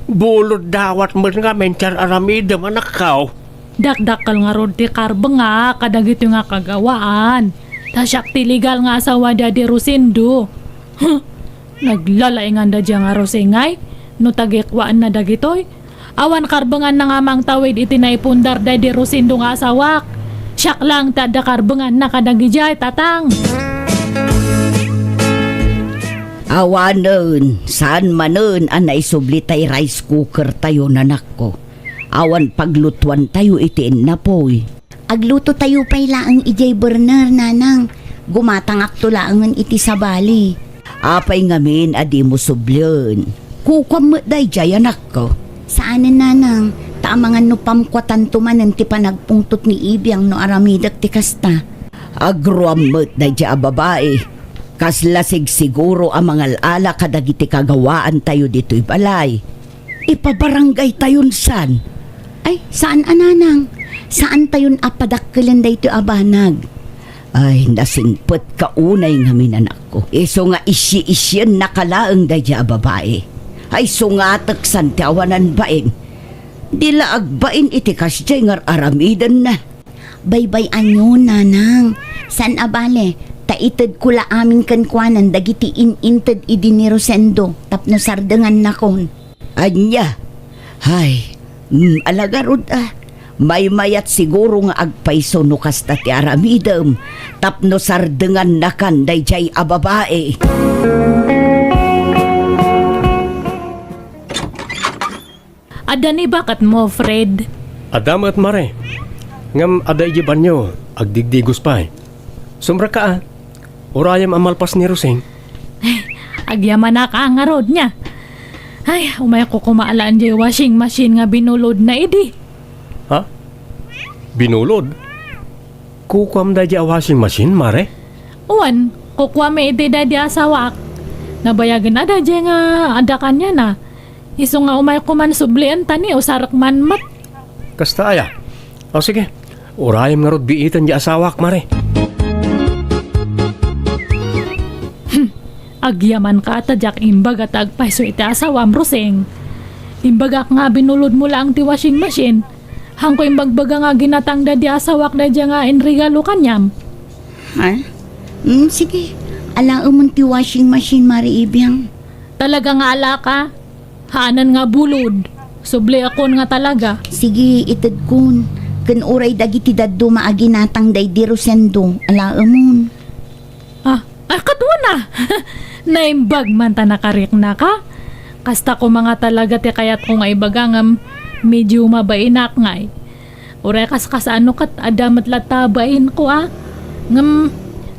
Bulod dawat met ngamin ti ar-aramidem, anakko. Dakdakkel ngarud ti karbengak kadagitoy nga kagawaan. Ta siak ti legal nga asawa daydi Rosendo. Huh! Naglalainganda dia nga Rosing ay, no tagikuaenna dagitoy. Awan karbenganna nga mangtawid iti naipundar daydi Rosendo nga asawak. Siak lang ti adda karbenganna kadagidiay, tatang. Awanen, saan manen a naisubli tay rice cooker tayo, nanakko. Awan paglutuan tayo iti innapoy. Agluto tayo pay laeng idiay burner, nanang. Gumatangakto laengen iti sabali. Apay ngamin a dimo sublien? Kukuam met daydiay, anakko. Saanen, nanang, ta amangan no pamkuatanto manen ti panagpungtot ni Ibiang no aramidek ti kasta. Agruam met daydiay a babai. Kasla sigsiguro a mangal-ala kadagiti kagawaan tayo ditoy balay. Ipabarangay tayon san? Ay, saan a, nanang. Saan tayon a padakkelen daytoy a banag. Ay, nasingpetka unay ngamin, anakko. Isu nga isyi-isyennaka laeng daydiay a babai. Ay, sungatek san ti awanan bain. Di la agbain iti kasdiay nga ar-aramidenna. Baybay-anyo, nanang. Saan a bale, ta itedko la amin kenkuanan dagiti in-inted idi ni Rosendo tapno sardengannakon. Ania? Hay, mm, ala ngarud a. Maymayat siguro nga agpayso no kasta ti aramidem tapno sardengannakan daydiay a babai. Adda ni baketmo, Fred? Adda met, Mare. Ngem adda idiay banio, agdigdigos pay. Sumrekka a. Urayem a malpas ni Roseng. Agyamanak a ngarud nia. Ay, umayko koma alaen diay washing machine nga binulodna idi. Ha? Binulod? Kukuam daydi a washing machine, Mare? Wen, kukuami iti daydi a asawak. Nabayagen a daydi nga adda kaniana. Isu nga umayko man sublien ta ni usarek man met. Kasta aya? O sige, urayem ngarud biiten di asawak, Mare. Hmm, agyamanka ta diak imbaga ta agpayso iti asawam, Roseng. Imbagak nga binulodmo laeng ti washing machine. Hanko imbagbaga nga ginatangda di asawak daydiay nga inregalo kaniam. Ha? Mm, sige. Alaemon ti washing machine, Mare Ibiang. Talaga nga alaka? Haanen nga bulod. Subliakon nga talaga. Sige, itedkon. Ken uray dagiti dadduma a ginatang daydi Rosendo, alaemon. Ah, ah, kaduana. Naimbag man ta nakariknaka. Kasta koma nga talaga ti kayatko nga ibaga ngem medyo mabainak ngay. Uray kaskasano ket adda met latta bainko a. Ngem,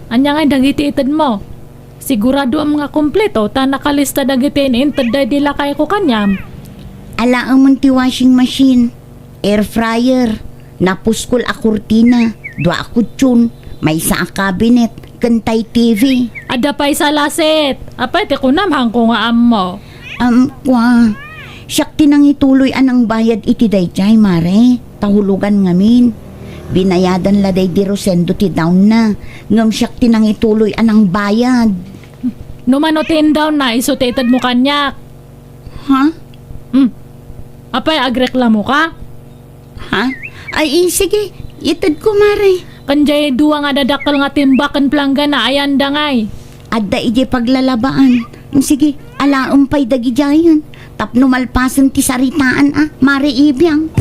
ania ngay dagiti itedmo? Siguradoem nga kompleto ta nakalista dagiti in-inted daydi lakayko kaniam. Alaemon ti washing machine, air fryer, napuskol a kurtina, dua a kutson, maysa a cabinet, ken tay T V. Adda pay salaset. Apay ti kunam, hanko nga ammo. Am, kua, siak ti nangituloy a nangbayad iti daydiay, Mare. Ta hulogan ngamin. Binayadan la daydi Rosendo ti down na, ngem siak ti nangituloy a nangbayad. No mano ti indown na, isu ti itedmo kaniak. Ha? Hmm. Apay, agreklamoka? Ha? Ay, eh, sige, itedko, Mare. Ken jay dua nga dadakkel nga timbak ken planggana, ayanda ngay. Adda idiay paglalabaan. Sige, alaem pay dagidiayen. Tapno malpasen ti saritaan a, Mare Ibiang.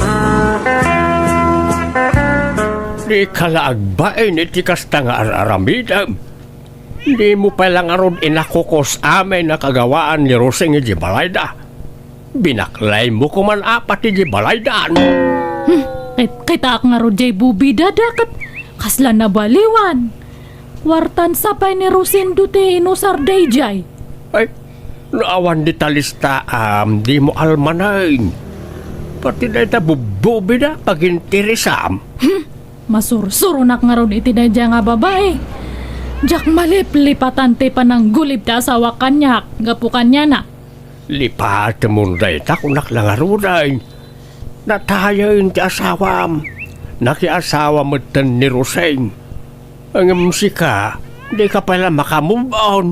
Dika la agbain iti kasta nga ar-aramidem. Dimo pay la ngarud inakukos amin a kagawaan ni Roseng iti balayda. Binaklaymo koman apat iti balaydan. Hmm, ket, kitaak ngarud jay bubida da ket kasla nabaliwan. Kuartan sa pay ni Rosendo ti inusar dayjay. Ay, no awan dita listaam, dimo almanen. Pati dayta bubbubida, pagintirisam. Hmm, masursuronak ngarud iti dayjay nga babai. Diak maliplipatan ti pananggulib ti asawak kaniak, gapu kaniana. Lipatemon dayta, kunak la ngaruden. Natayen ti asawam. Nakiasawa metten ni Roseng. Ngem sika, dika pay la maka-move on.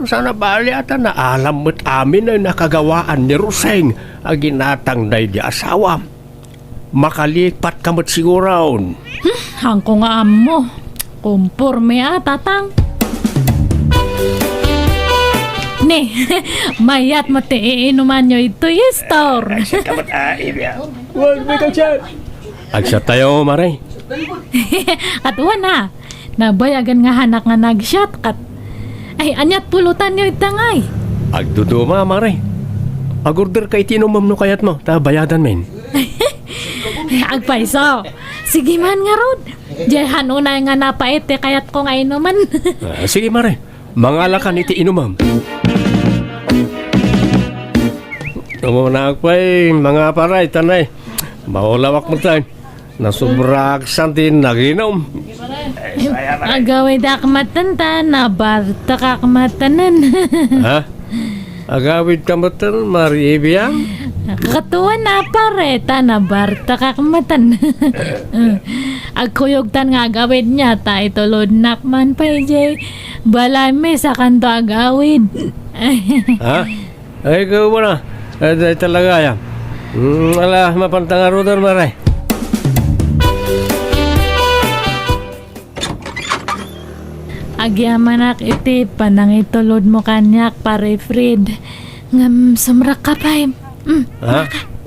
Saan a bali a ta naalam met amin a nakagawaan ni Roseng a ginatang daydi asawam. Makalipatka met siguron. Hmm, hanko nga ammo. Kumporme a, tatang. Ne, mayat met ti iinumanyo itoy store. Ay, siya ka met, ah, Ivia. Wag, may ka dyan. Agsa tayo, Mare. At wana, nabayagan nga hanak nga nagsiat kat. Ay, aniat pulutanyo ita ngay? Agduduma, Mare. Agorder ka iti inumem no kayatmo, ta bayadan men. Agpayso. Sige man ngarud. Jay han unay nga napait ti kayatko nga inumen. Ah, sige, Mare. Mangalakan iti inumem. Umunaak pay, mga paray, tanay. Maulawak mo tayo. Nasubrak san ti naginum. Agawidak maten ta, nabartakak matenen. Ha? Agawid ka maten, Mari Ibiang? Katuan a pare, ta nabartakak maten. Agkuyogtan nga agawid niya, ta itulodnak man pay jay balay mi sakanto agawid. Ha? Ay, ikaw mo na. Ay, ay, talaga, ya. Hmm, ala, mapanta ngaruden, Mare. Agyamanak iti panangitulodmo kaniak, Pare Fred. Ngem sumrekka pay. Mm, Ha?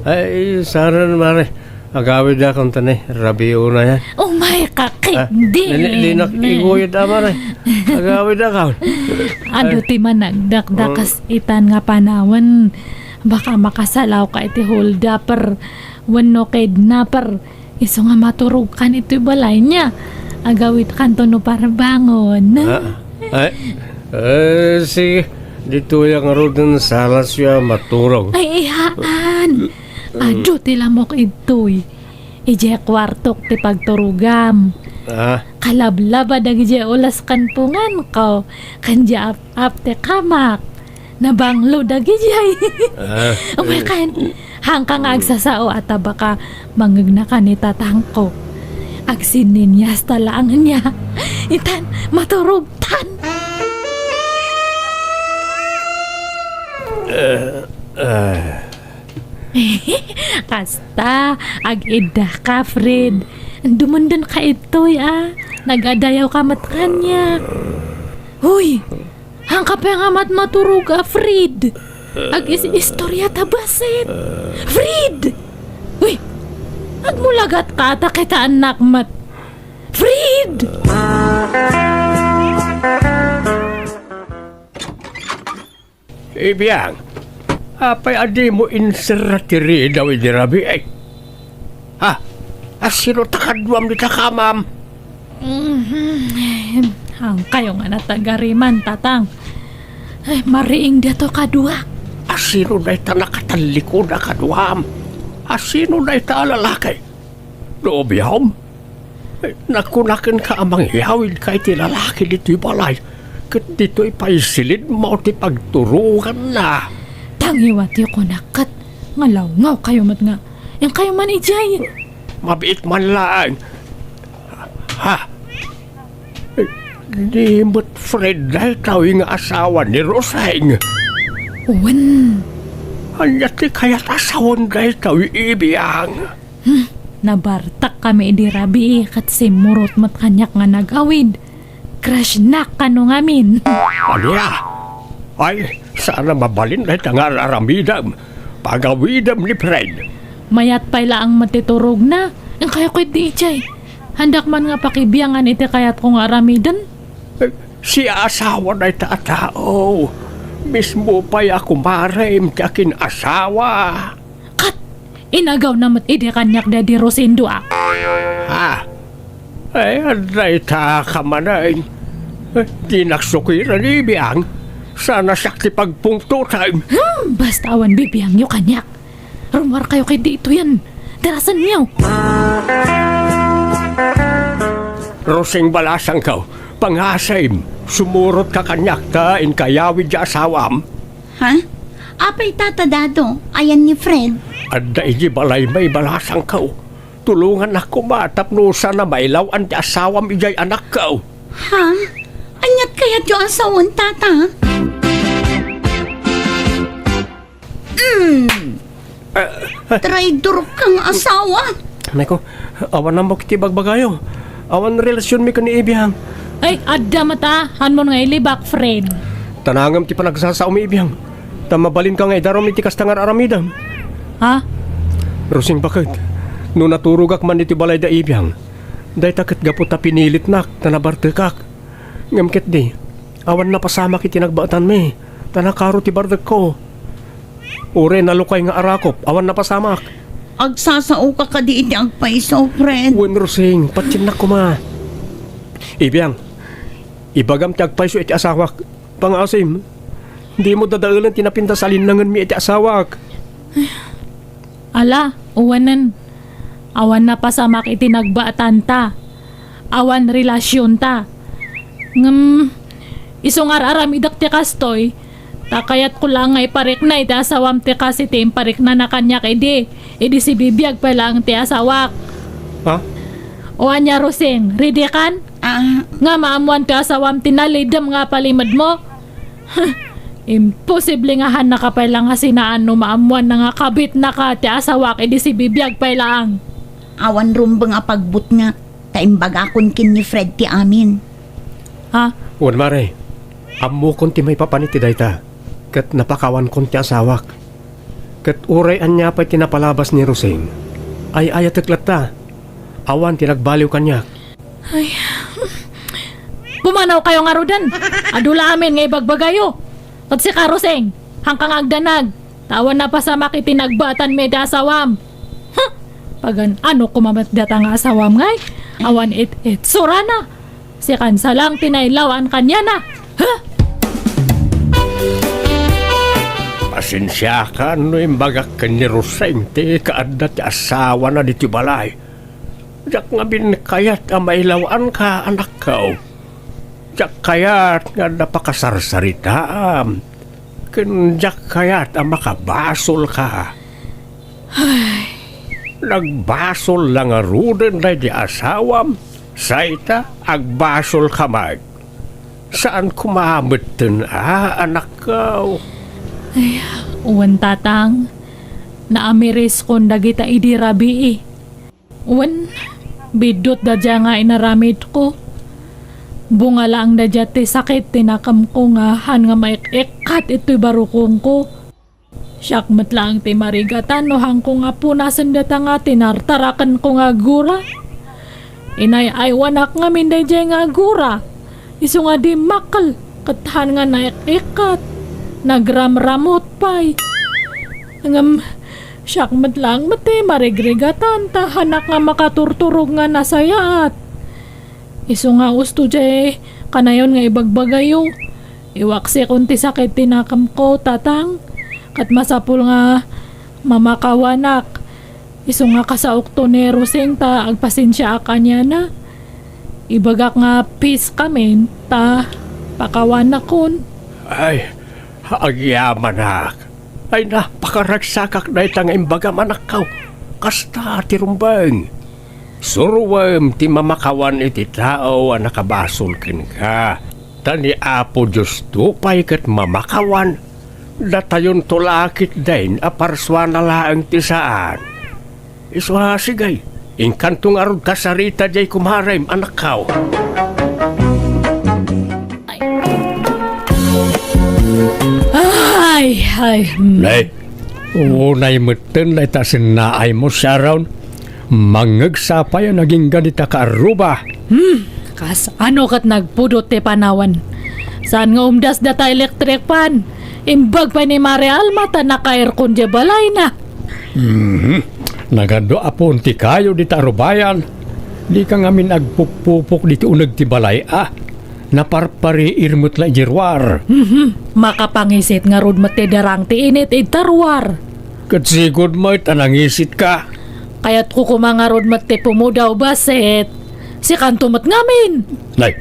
Ay, saan, Mare. Agawidakon ta ni Rabiuna yan. Umay ka, Ah, Kid. Di. Nali-, linak iguyod, ah, Mare. Agawidakon. Adu Ay. ti managdakdakas Mm. itan nga panawen. Baka makasalawka iti holdaper wenno kidnaper. Isu nga maturogkan itoy balay niya. Agawidkanto no parbangon. Ah, ay, eh, sige. Ditoy ngaruden salasyo a maturog. Ay, ihaan. Adu ti lamok idtoy. Idiay kuartok ti pagturogam. Ah. Kalablaba dagidiay ulas ken punganko. Ken diay ap-ap ti kamak. Nabanglo dagidiay. Ah. Umay ken, haanka nga agsasao a ta baka mangegnaka ni tatangko. Agsinninyasta laeng niya. Itan, maturogtan. Eh, eh. Kasta, ag-iddaka, Fred. Dumendenka itoy, a. Nag-adayawka met kaniak. Hoy! Haanka pay nga matmaturog a, Fred. Ag-is-istorya ta bassit. Fred! Uy! Agmulagatka ta kitaennak met. Fred! Ibiang, apay a dimo inserra ti ridaw idi rabii? Ha? Asino ta kaduam dita kamam? Mhm. Haankayo nga natagariman, Tatang. Ay, mariing daytoy kaduak. Asino dayta nakatallikod a kaduam? Asino dayta a lalaki? Nobiom? Ay, nakunakenka a mangyawidka iti lalaki ditoy balay, ket ditoy pay silidmo ti pagturoganna. Tangiwatyo kunak ket nga lawngaw kayo met nga, inkayo man idiay. Mabiit man laeng. Ha? Di met Fred daytoy nga asawa ni Roseng? Wen. Ania ti kayat a sawen daytoy, Ibiang? Hmm, nabartak kami idi rabii ket simmurot met kaniak nga nag-awid. Crush-nak kano ngamin. Ania? Ay, saan a mabalin dayta nga ar-aramidem. Pagawidem ni Fred. Mayat pay laeng met ti turogna. Inkayo ketdi idiay. Haandak man nga pakibiangan iti kayatko nga aramiden. Eh, siasawa dayta a tao. Mismo pay a kumarem ti akin-asawa. Ket inagawna met idi kaniak daydi Rosendo a. Ha? Ay, adda ita ka manen. Eh, dinak sukiren, Ibiang. Sana siak ti pagpungtotem. Hmm, basta awan bibiangyo kaniak. Rummuarkayo ketdi itoyen. Darasenyo. Rosing balasangko, pangasim, sumurotka kaniak ta inkayawid ti asawam. Ha? Apay, Tata Dado, ayan ni Fred? Adda idiay balaymi, balasangko. Tulongannak koma tapno saan a mailaw-an ti asawam idiay anakko. Ha? Aniat kayatyo a sawen, Tata? Mm. Eh, eh. Traidor ka nga asawa. Nay ko, awan nambok iti bagbagayo. Awan relasionmi ken ni Ibiang. Ay, adda met a, hanmon nga ilibak, Fred. Tanangem ti panagsasaomi, Ibiang. Ta mabalinka nga idarum iti kasta nga ar-aramidem. Ha? Rosing, baket, no naturogak man iti balay da Ibiang, dayta ket gapu ta pinilitnak ta nabartekak. Ngem ketdi, awan napasamak iti nagbaetanmi, ta nakaro ti bartekko. Uray nalukay nga arakop, awan napasamak. Agsasaoka kadi iti agpayso, Fred? Wen, Rosing, patiennak koma. Ibiang, ibagam ti agpayso iti asawak. Pangasim, dimo dadaelen ti napintas a linnangenmi iti asawak. Ala, uwanen. Awan napasamak iti nagbaetanta. Awan relasionta. Ngem, isu nga ar-aramidek ti kastoy, ta kayatko laeng nga iparikna iti asawam ti kas iti impariknana kaniak idi, idi sibibiag pay laeng ti asawak. Ha? O ania, Rosing, ready kan? Ah. Nga maammoan ti asawam ti nalidem nga palimedmo? Imposible nga hannaka pay la nga sinaan no maammuanna nga kabitnaka ti asawak idi sibibiag pay laeng. Awan rumbeng a pagbutngak, ta imbagakon ken ni Fred ti amin. Ha? Wen, mare, ammokon ti maipapan iti dayta, ket napakawankon ti asawak. Ket uray ania pay ti napalabas ni Rosing, ay-ayatek latta. Awan ti nagbaliw kaniak. Ay, pumanawkayo ngaruden. Adu la amin nga ibagbagayo. Ket sika, Rosing, haanka nga agdanag, ta awan napasamak iti nagbaetanmi iti asawam. Huh! Pagan-ano koma met dayta nga asawam ngay? Awan it-itsurana. Sikan sa lang ti nailaw-an kaniana. Huh! Pasensiakan no imbagak ken ni Rosing ti kaadda ti asawana ditoy balay. Diak ngamin kayat a mailaw-anka, anakko. Diak kayat nga adda pakasarsaritaam, ken diak kayat a makabasolka. Ay. Nagbasol la ngaruden daydi asawam, sayta, agbasolka met. Saan koma metten a, anakko. Ay, wen, tatang, naamiriskon dagita idi rabii. Wen, biddut daydiay nga inaramidko. Bunga laeng daydiay ti sakit ti nakemko nga haan nga maik-ikkat itoy barukongko. Siak met laeng ti marigatan no haanko nga punasen dayta nga tinartarakenko nga agura. Inay-aywanak ngamin daydiay nga agura. Isu nga dimmakkel ket haan nga naik-ikkat, nagramramut pay. Ngem siak met laeng met ti marigrigatan ta haanak nga makaturturog nga nasayaat. Isu nga usto diay kanayon nga ibagbagayo. Iwaksikon ti sakit ti nakemko, tatang, ket masapul nga mamakawanak. Isu nga kasaokto ni Rosing ta agpasensiaak kaniana. Ibagak nga piskamin ta pakawanakon. Ay, agyamanak. Ay, napakaragsakak dayta nga imbagam, anakko. Kasta ti rumbeng. Suroem ti mamakawan iti tao a nakabasol kenka. Ta ni Apo Diosto pay ket mamakawan. Datayonto la ketdin a parsuana laeng ti saan. Isu a, sige, inkanto ngarud kasarita diay kumarem, anakko. Ay, ay, mm. Nay, unay metten dayta sennaaymo, Sharon. Mangngegsa pay a nagingga dita kaarruba. Hmm, kasano ket nagpudot ti panawen? Saan nga umdas data electric fan? Imbag pay ni Mare Alma ta naka-aircon diay balayna. Mhm. Nagadu a puon ti kayo dita arubayan. Dika ngamin agpupupok diti uneg ti balay a. Naparpariir met la idiay ruar. Mhm. Makapangisit ngarud met ti darang ti init ita ruar. Ket sigud met a nangisitka. Kayatko koma ngarud met ti pumudaw bassit. Sikanto met ngamin. Nay,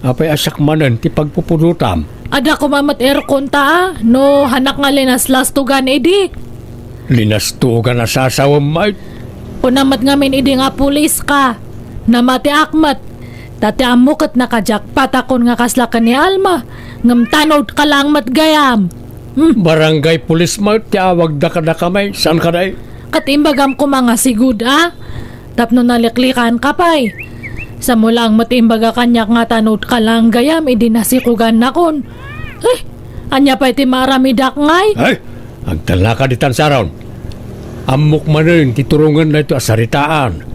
apay a siak manen ti pagpupudotam? Adda koma met aircon ta a, no haanak nga linaslastogan idi. Linastogan a sasawem met? Kuna met ngamin idi nga puliska. Namatiak met. Ta ti ammo ket nakajakpatakon nga kasla ken ni Alma. Ngem tanodka laeng met gayam. Hmm. Barangay pulis met ti awagda kadakami, saan kadi? Ket imbagam koma nga sigud a, tapno naliklikanka pay. Samo laeng met imbaga kaniak nga tanodka laeng gayam idi nasikogannakon. Eh, ania pay ti maaramidak ngay? Ay, agtalnaka ditan, Sharon. Ammok manen ti turongen daytoy a saritaan.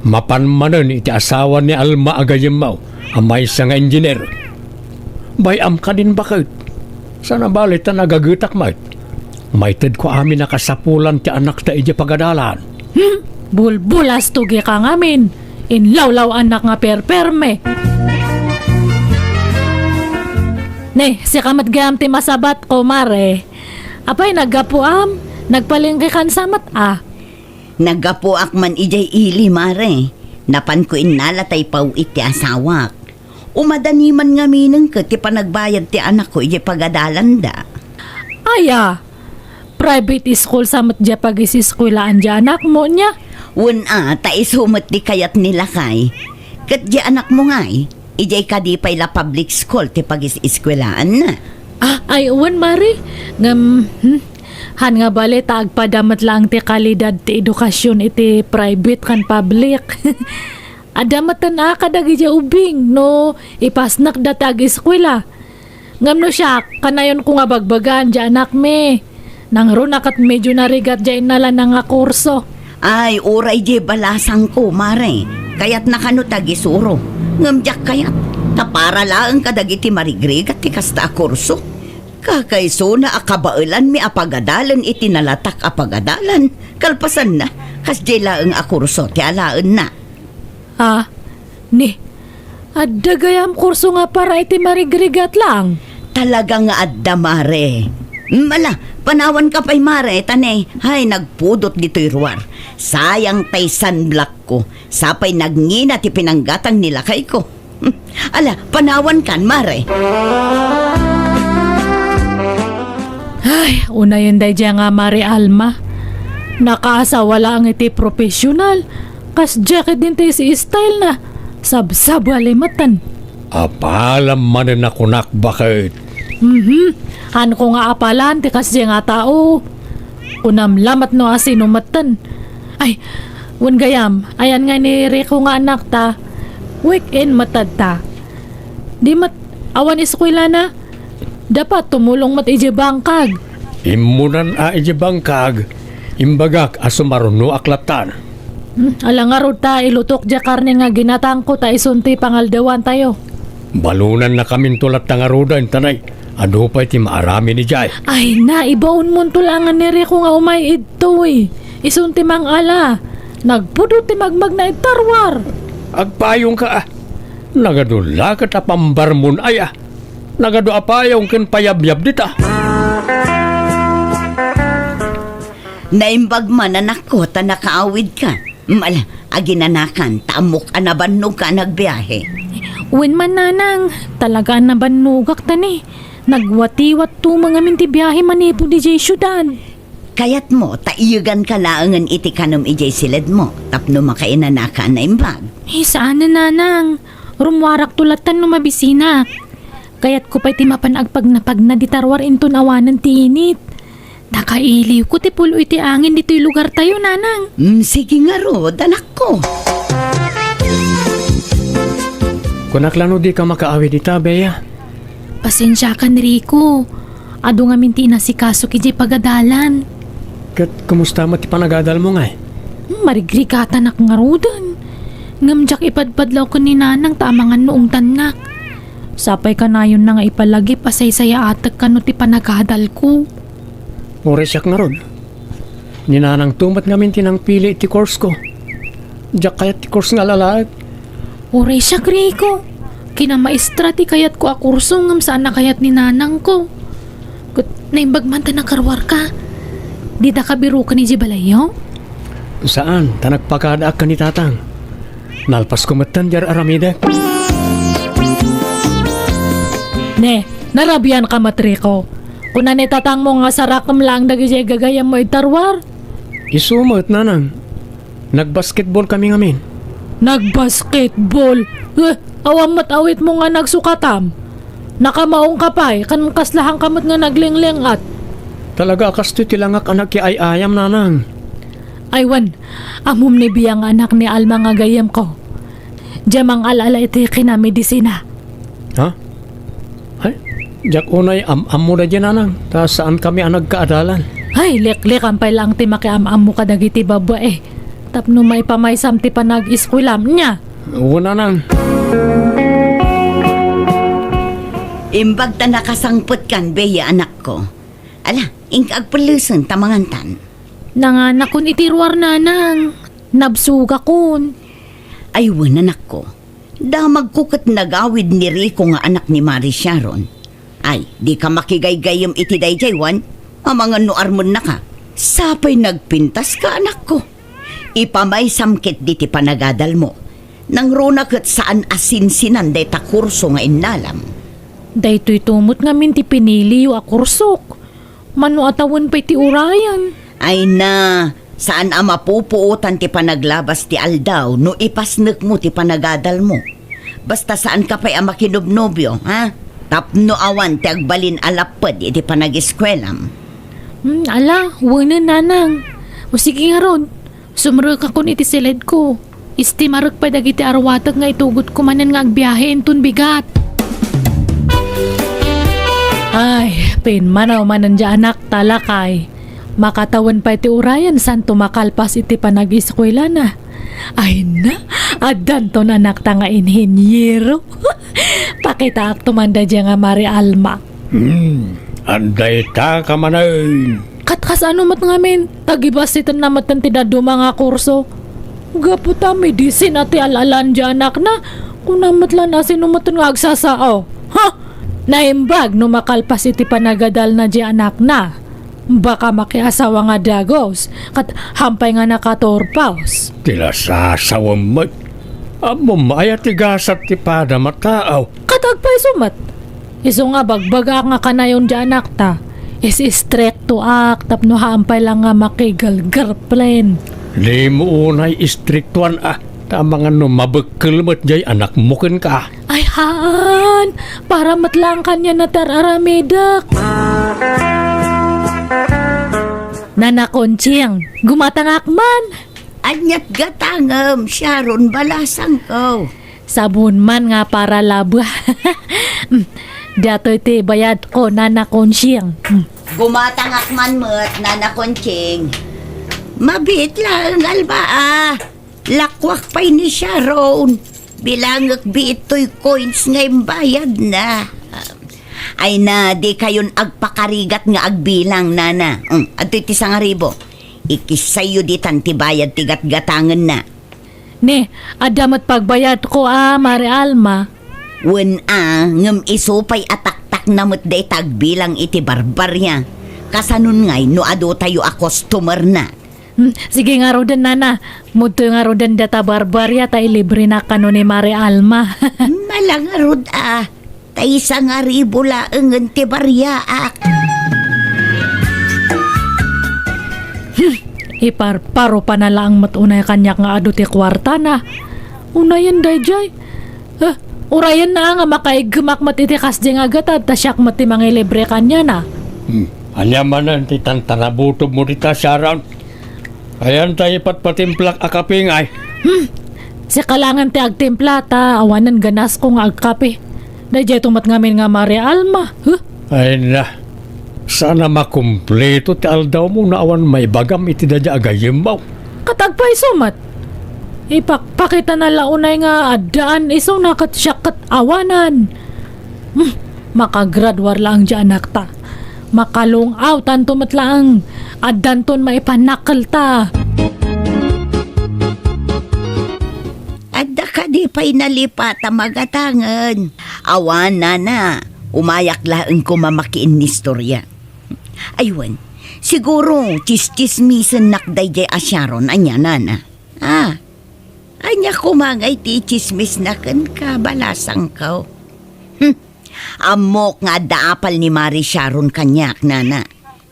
Mapan manen iti asawa ni Alma a gayyemmo a maysa nga engineer. Bay-am kadin baket. Saan a bale ta nagagetak met. Maitedko amin a kasapulan ti anakta idiay pagadalan. Hmm, bulbulastogi ka ngamin. Inlawlaw-anak nga perperme. Ne, sika met gayam ti masabat, kumare. Apay, naggapuam? Nagpalengke kan sa met a? Naggapuak man idiay ili, mare. Napanko innala ta ipaw-it ti asawak. Umadani man ngaminen ket ti panagbayad ti anakko idiay pagadalanda. Aya, private school sa met diay pagis-eskuelaan diay anakmo, nia? Wen a, ta isu met ti kayat ni lakay. Ket diay anakmo ngay, idiay kadi pay la public school ti pagis-eskuelaanna? Ah, ay, wen, Mare. Ngem, hmm, han nga bale ta agpada met laeng ti kalidad ti edukasyon iti private ken public. Adda met a kadagidiay ubing no ipasnekda ti ageskuela. Ngem no siak, kanayonko nga bagbagaan diay anakmi. Nangruna ket medyo narigat diay innalana nga kurso. Ay, uray diay balasangko, Mare. Kayatna kano ti agisuro. Ngem diak kayat, ta para laeng kadagiti marigrigat ti kasta a kurso. Kakaisuna a kabaelanmi a pagadalen iti nalatak a pagadalan. Kalpasanna, kasdiay laeng a kurso ti alaenna. Ah, ni, adda gayam kurso nga para iti marigrigat laeng? Talaga nga adda, Mare. Mm, ala, panawanka pay, Mare, ta ne, hay, nagpudot ditoy ruar. Sayang tay sunblockko. Sapay nagngina ti pinanggatang ni lakayko. Hmm, ala, panawankan, Mare. Ay, unayen daydiay nga Mare Alma. Nakaasawa laeng iti professional. Kasdiay ketdin ti si style na. Sabsabali metten. Apalam manen a kunak baket. Mhm. Hanko nga apalan ti kasdiay nga tao. Kunam lamet no asino metten. Ay, wen gayam, ayan nga ni Rico nga anakta, weekend met adda. Di met awan eskuelana, dapat tumulong met idiay bangkag. Immunan a idiay bangkag, imbagak a sumarunoak lattan. Hmm, ala ngarud ta ilutok diay karne nga ginatangko ta isun ti pangaldawantayo. Balonannakaminto latta ngaruden, ta nay, adu pay ti maaramid idiay. Ay, naibaonmonto laengen ni Rico nga umay idtoy. Isun ti mangala. Nagpudot ti magmagna iti ruar. Agpayongka, a. Nagadu la ket a pambarmon, ay, a. Nagadu a payong ken payabyab dita. Naimbag man, anakko, ta nakaawidka. Mal, aginanakan, ta ammok a nabannogka a nagbiahe. Wen man, nanang, talaga a nabannogak ta ne. Nagwatiwatto ngamin ti biahe manipud idiay siudad. Kayatmo ta iyeganka laengen iti kanem idiay siledmo tapno makainanaka a naimbag? Eh, saan a, nanang. Rummuarakto lattan no mabisinak. Kayatko pay ti mapan agpagnapagna dita ruar inton awanen ti init. Nakailiwko ti pulo iti angin ditoy lugartayo, nanang. Mm, sige ngarud, anakko. Kunak la no dika makaawid ita, Bea. Pasensiakan, Rico. Adu ngamin ti inasikaso idiay pagadalan. Ket kumusta met ti panagadalmo, ngay? Hmm, marigrigatanak ngaruden. Ngem diak ipadpadlaw ken ni nanang ta amangan no ungtannak. Sapay kanayonna nga ipalagip a saysayaatek kano ti panagadalko. Uray siak ngarud. Ni nanangto met ngamin ti nangpili iti course ko. Diak kayat ti course nga alalaek. Uray siak, Rico. Kinamaestra ti kayatko a kurso ngem saan a kayat ni nanangko. Ket naimbag man ta nakaruarka. Dita ka biroken idiay balayyo? Saan, ta nagpakadaak ken ni tatang. Nalpasko metten diay ar-aramidek. Ne, narabian ka met, Rico. Kuna ni tatangmo nga sarakem laeng dagidiay gagayyemmo ita ruar. Isu met, nanang. Nagbasketball kami ngamin. Nagbasketball? Eh, awan met awitmo nga nagsukatam. Nakamaong ka pay, ken kaslahan ka met nga naglingling-at. Talaga a kastoy ti langak a nagkiay-ayam, nanang. Ay wen, ammom ni Bea nga anak ni Alma nga gayyemko. Diay mangal-ala iti kinamedisina. Ha? Ay, diak unay am-ammo daydiay, nanang, ta saan kami a nagkaadalan. Ay, liklikan pay laeng ti makiam-ammo kadagiti babbai. Tapno maipamaysam ti panag-eskuelam, nia? Wen, nanang. Imbag ta nakasangpetkan, Bea, anakko. Ala, inka agpellesen ta mangantan. Nanganakon iti ruar, nanang. Nabsogakon. Ay wen, anakko. Damagko ket nagawid ni Rico nga anak ni Mari Sharon. Ay, dika makigaygayyem iti daydiay, wen? Amangan no armennaka. Sapay nagpintaska, anakko. Ipamaysam ketdi ti panagadalmo. Nangruna ket saan a sinsinan dayta kurso nga innalam. Daytoyto met ngamin ti piniliyo a kursok. Mano a tawen pay ti urayen? Ay na, saan a mapupuotan ti panaglabas ti aldaw no ipasnekmo ti panagadalmo. Basta saanka pay a makinobnobio, ha? Tapno awan ti agbalin a lapped iti panageskuelam. Hmm, ala, wenen, nanang. O sige ngarud, sumrekakon iti siledko. Istimarek pay dagiti arwatek nga itugotko manen nga agbiahe inton bigat. Ay, pimmanaw manen diay anakta, lakay. Makatawen pay ti urayen santo makalpas iti panageskuelana. Ay na, addanton anakta nga inhiniero. Pakitaakto man daydiay nga Maria Alma. Hmm, adda ita ka manen. Kat kasano met ngamin, ta gibassitenna metten ti dadduma nga kurso. Gapu ta medisina ti al-alan diay anakna, kuna met la no sino metten nga agsasao. Ha? Naimbag no makalpas iti panagadalna diay anakna. Baka makiasawa nga dagus, kat hampay nga nakaturpos. Ti nasasawem met. Ammom aya ti gasat ti padam a tao? Kat agpayso met. Isu nga bagbagaak nga kanayon diay anakta, is-istriktoak tapno hampay la nga makigalgarplen. Dimo unay istriktoan a, ta amangan no mabekkel met diay anakmo kenka. Ay haan, para met laeng kaniana ti ar-aramidek. Nana Conching, gumatangak man. Aniat gatangem, Sharon, balasangko. Sabon man nga para laba. Datoy ti bayadko, Nana Conching. Gumatangak man met, Nana Conching. Mabiit laeng, Alma, a. Lakuak pay ni Sharon. Bilangek biit toy coins nga imbayadna. Ay na, dikayon agpakarigat nga agbilang, nana. Mm, adtoy ti sangaribu. Ikissayyo ditan ti bayad ti gatgatangenna. Ne, adda met pagbayadko a, Mari Alma. Wen a, ngem isu pay a taktakna met dayta agbilang iti barbaria. Kasanon ngay no adutayo a customerna? Hmm, sige ngaruden, nana. Mudtoy ngaruden data barbaria ta ilibrenak kano ni Mari Alma. Mala ngarud a, ta isangaribu laengen ti bariaak. Hmm, iparparo pa na laeng met unay kaniak nga adu ti kuartana. Unayen daydiay. Eh, urayenna nga makaiggemak met iti kasdiay nga gatad ta siak met ti mangilibre kaniana. Hmm. Ania manen ti tantarabutob mo dita, Sharon? Ayan ta ipatpatimplak a kape ngay. Hmm. Sika laengen ti agtimpla ta awanen ganasko nga agkape. Daydiay to met ngamin nga Mari Alma. Huh? Ay na. Sana makumpleto ti aldawmo no awan maibagam iti daydiay a gayyemmo. Kat agpayso met. Ipakpakitana la unay nga addaan isuna ket siak ket awanan. Hmm, makagraduar laeng diay anakta. Makalung-awtanto met laeng. Addanton maipanakkelta. Adda kadi pay nalipat a magatangen? Awan, nana. Umayak laeng koma makiinnistoria. Ay wen, siguro tsistsismisennak daydiay a Sharon, ania, nana? Ah, ania koma ngay ti itsismisna kenka, balasangko? Hmm, ammok nga adda apal ni Mari Sharon kaniak, nana.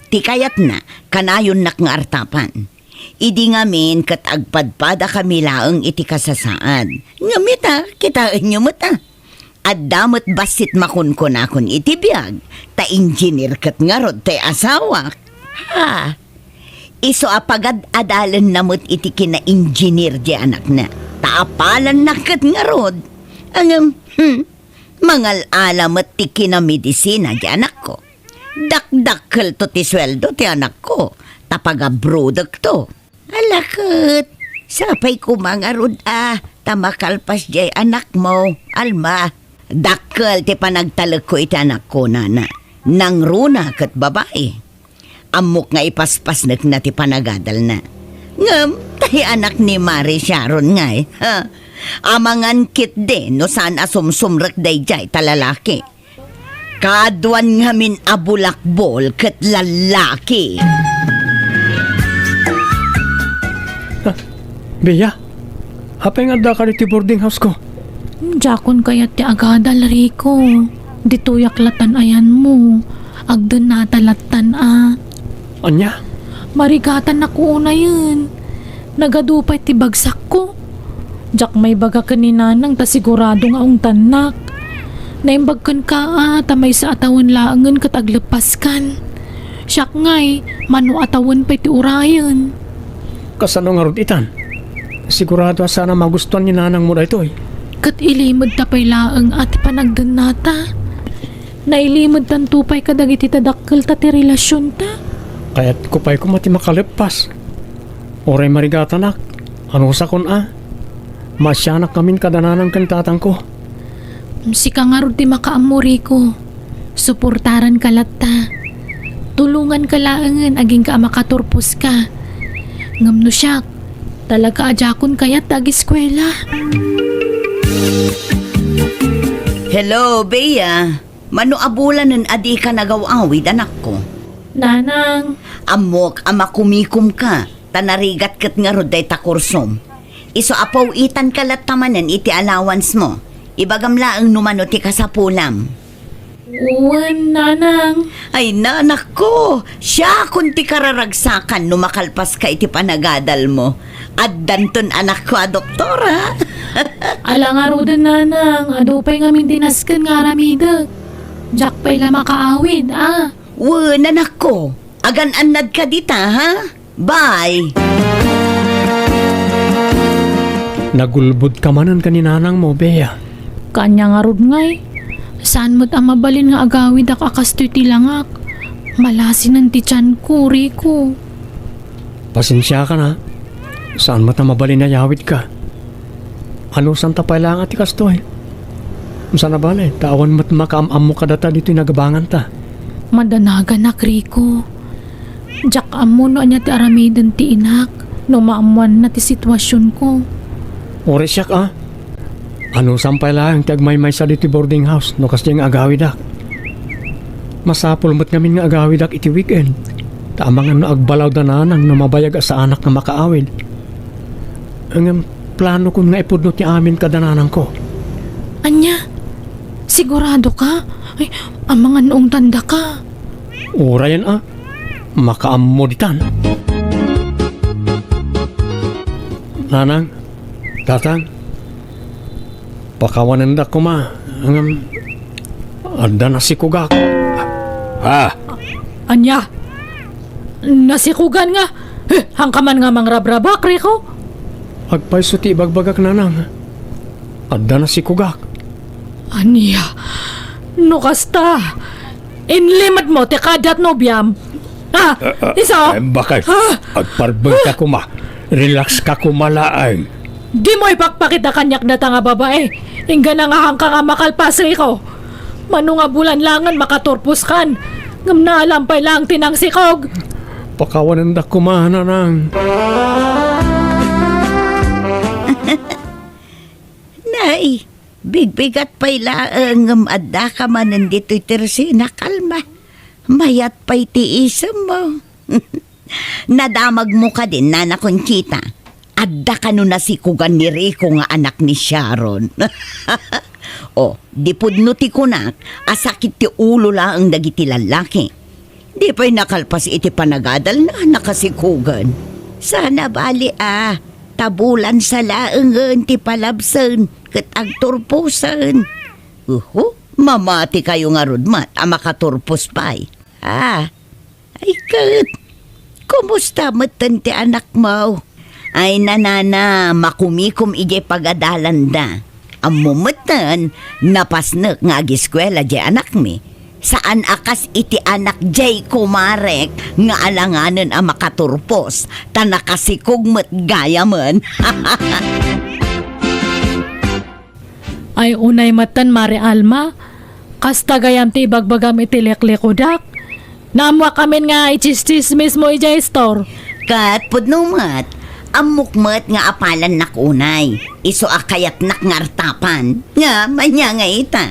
Ti kayatna, kanayonnak nga artapan. Idi ngamin ket agpadpadakami laeng iti kasasaad. Ngem ita, kitaenyo met a. Adda met bassit makunkunakon iti biag, ta engineer ket ngarud ti asawak. Ha! Isu a pagad-adalenna met iti kina-engineer diay anakna, ta apalanna ket ngarud. Ngem, hmm, mangal-ala met ti kinamedisina diay anakko. Dakdakkelto ti sueldo ti anakko, ta pagabrodekto. Ala ket, sapay koma ngarud a, ta makalpas diay anakmo, Alma. Dakkel ti panagtalekko iti anakko, nana. Nangruna ket babai. Ammok nga ipaspasnekna ti panagadalna. Ngem, tay anak ni Mari Sharon ngay, ha? Amangan ketdi no saan a sumsumrek daydiay ta lalaki. Kaaduan ngamin a bulakbol ket lallaki. Ah, Bea, apay nga addaka ditoy boarding house ko? Diakon kayat ti agadal, Rico. Ditoyak latan ayanmo. Agdennata latan a. Ania? Marigatan a kuunayen. Nagadu pay ti bagsakko. Diak maibaga ken ni Nanang ta sigurado nga ungtannak. Naimbag kenka a ta maysa a tawen laengen ket agleppaskan. Siak ngay, mano a tawen pay ti urayen. Kasano ngarud itan? Sigurado a saan a magustuan ni nanangmo daytoy. Ket ilimedta pay laeng a ti panagdennata. Nailimedtanto pay kadagiti tadakkelta ti relasionta. Kayatko pay koma ti makaleppas. Uray marigatanak, anusakon a? Maasianak ngamin kada nanang ken tatangko. Sika ngarud ti makaammo, Rico. Suportaranka latta. Tulonganka laengen agingga a makaturposka. Ngem no siak, talaga a diakon kayat ti agiskuela. Hello, Bea. Mano a bulanen a dika nagaw-awid, anakko? Nanang. Ammok a makumikomka, ta narigat ket ngarud dayta kursom. Isu a paw-itanka latta manen iti allowance mo. Ibagam laeng no mano ti kasapulam. Wen, nanang. Ay, nanakko, siakon ti kararagsakan no makalpaska iti panagadal mo. Addanton anakko a doktora. Ala ngaruden, nanang, adu pay ngamin ti nasken nga aramidek. Diak pay la makaawid, a. Wen, anakko, agan-annadka dita, ha? Bye! Nagulbodka manen ken ni nanangmo, Bea. Kaanya ngarud ngay, saan met a mabalin nga agawidak a kastoy ti langak. Malasinen ti tianko, Rico. Pasensiakan a. Saan met a mabalin a yawidka. Anusanta pay laeng a ti kastoy? Saan a bale, ta awan met makaam-ammo kadata ditoy nagabanganta. Madanaganak, Rico. Diak ammo no ania ti aramiden ti inak no maammoanna ti situasionko. Uray siak a. Anusam pay laeng ti agmaymaysa ditoy boarding house no kasdiay nga agawidak. Masapul met ngamin nga agawidak iti weekend. Ta amangan no agbalaw da nanang no mabayag a saanak nga makaawid. Ngem planokon nga ipudno ti amin kada nanangko. Ania? Siguradoka? Ay, amangan no ungtandaka. Urayen a, makaammo ditan. Nanang, tatang, pakawanendak koma, ngem adda nasikogak. Ah! Ania? Nasikogan nga? Eh, haanka man nga mangrabrabak, Rico? Agpayso ti ibagbagak, nanang. Adda nasikogak. Ania? No kasta, inlimedmo ti kadiat nobiam? Ah, ah, ah, isu? Ay, bakit? Ah! Agparbengka koma. Relax ka koma laeng. Dimo ipakpakita kaniak data nga babae. Inggana nga haanka nga makalpas, Rico. Mano nga bulan laengen makaturposkan. Ngem naalam pay laeng ti nangsikog. Pakawanendak koma, nanang. Nay, bigbigat pay laeng ngem addaka manen ditoy tersina, kalma. Mayat pay ti isemmo. Nadamagmo kadin, Nana Conchita. Adda kano nasikogan ni Rico nga anak ni Sharon. O, di pudno ti kunak a sakit ti ulo laeng dagiti lallaki. Di pay nakalpas iti panagadalna, nakasikogan. Saan a bali a, ta bulansa laengen ti palabsen ket agturposen. Uhu, mamatikayo ngarud met a makaturpos pay. Ah, ay ket, kumusta metten ti anakmo? Ay, nanana, makumikom idiay pagadalanda. Ammo metten, napasnek nga agiskuela diay anakmi. Saan a kas iti anak diay kumarek nga alanganen a makaturpos, ta nakasikog met gayamen. Ay, unay metten, Mare Alma, kasta gayam ti ibagbagam iti liklikodak. Naammoak amin nga itsistsismismo idiay istor. Ket pudno met, ammok met nga apalannak unay, isu a kayatnak nga artapan. Ngem ania nga ita?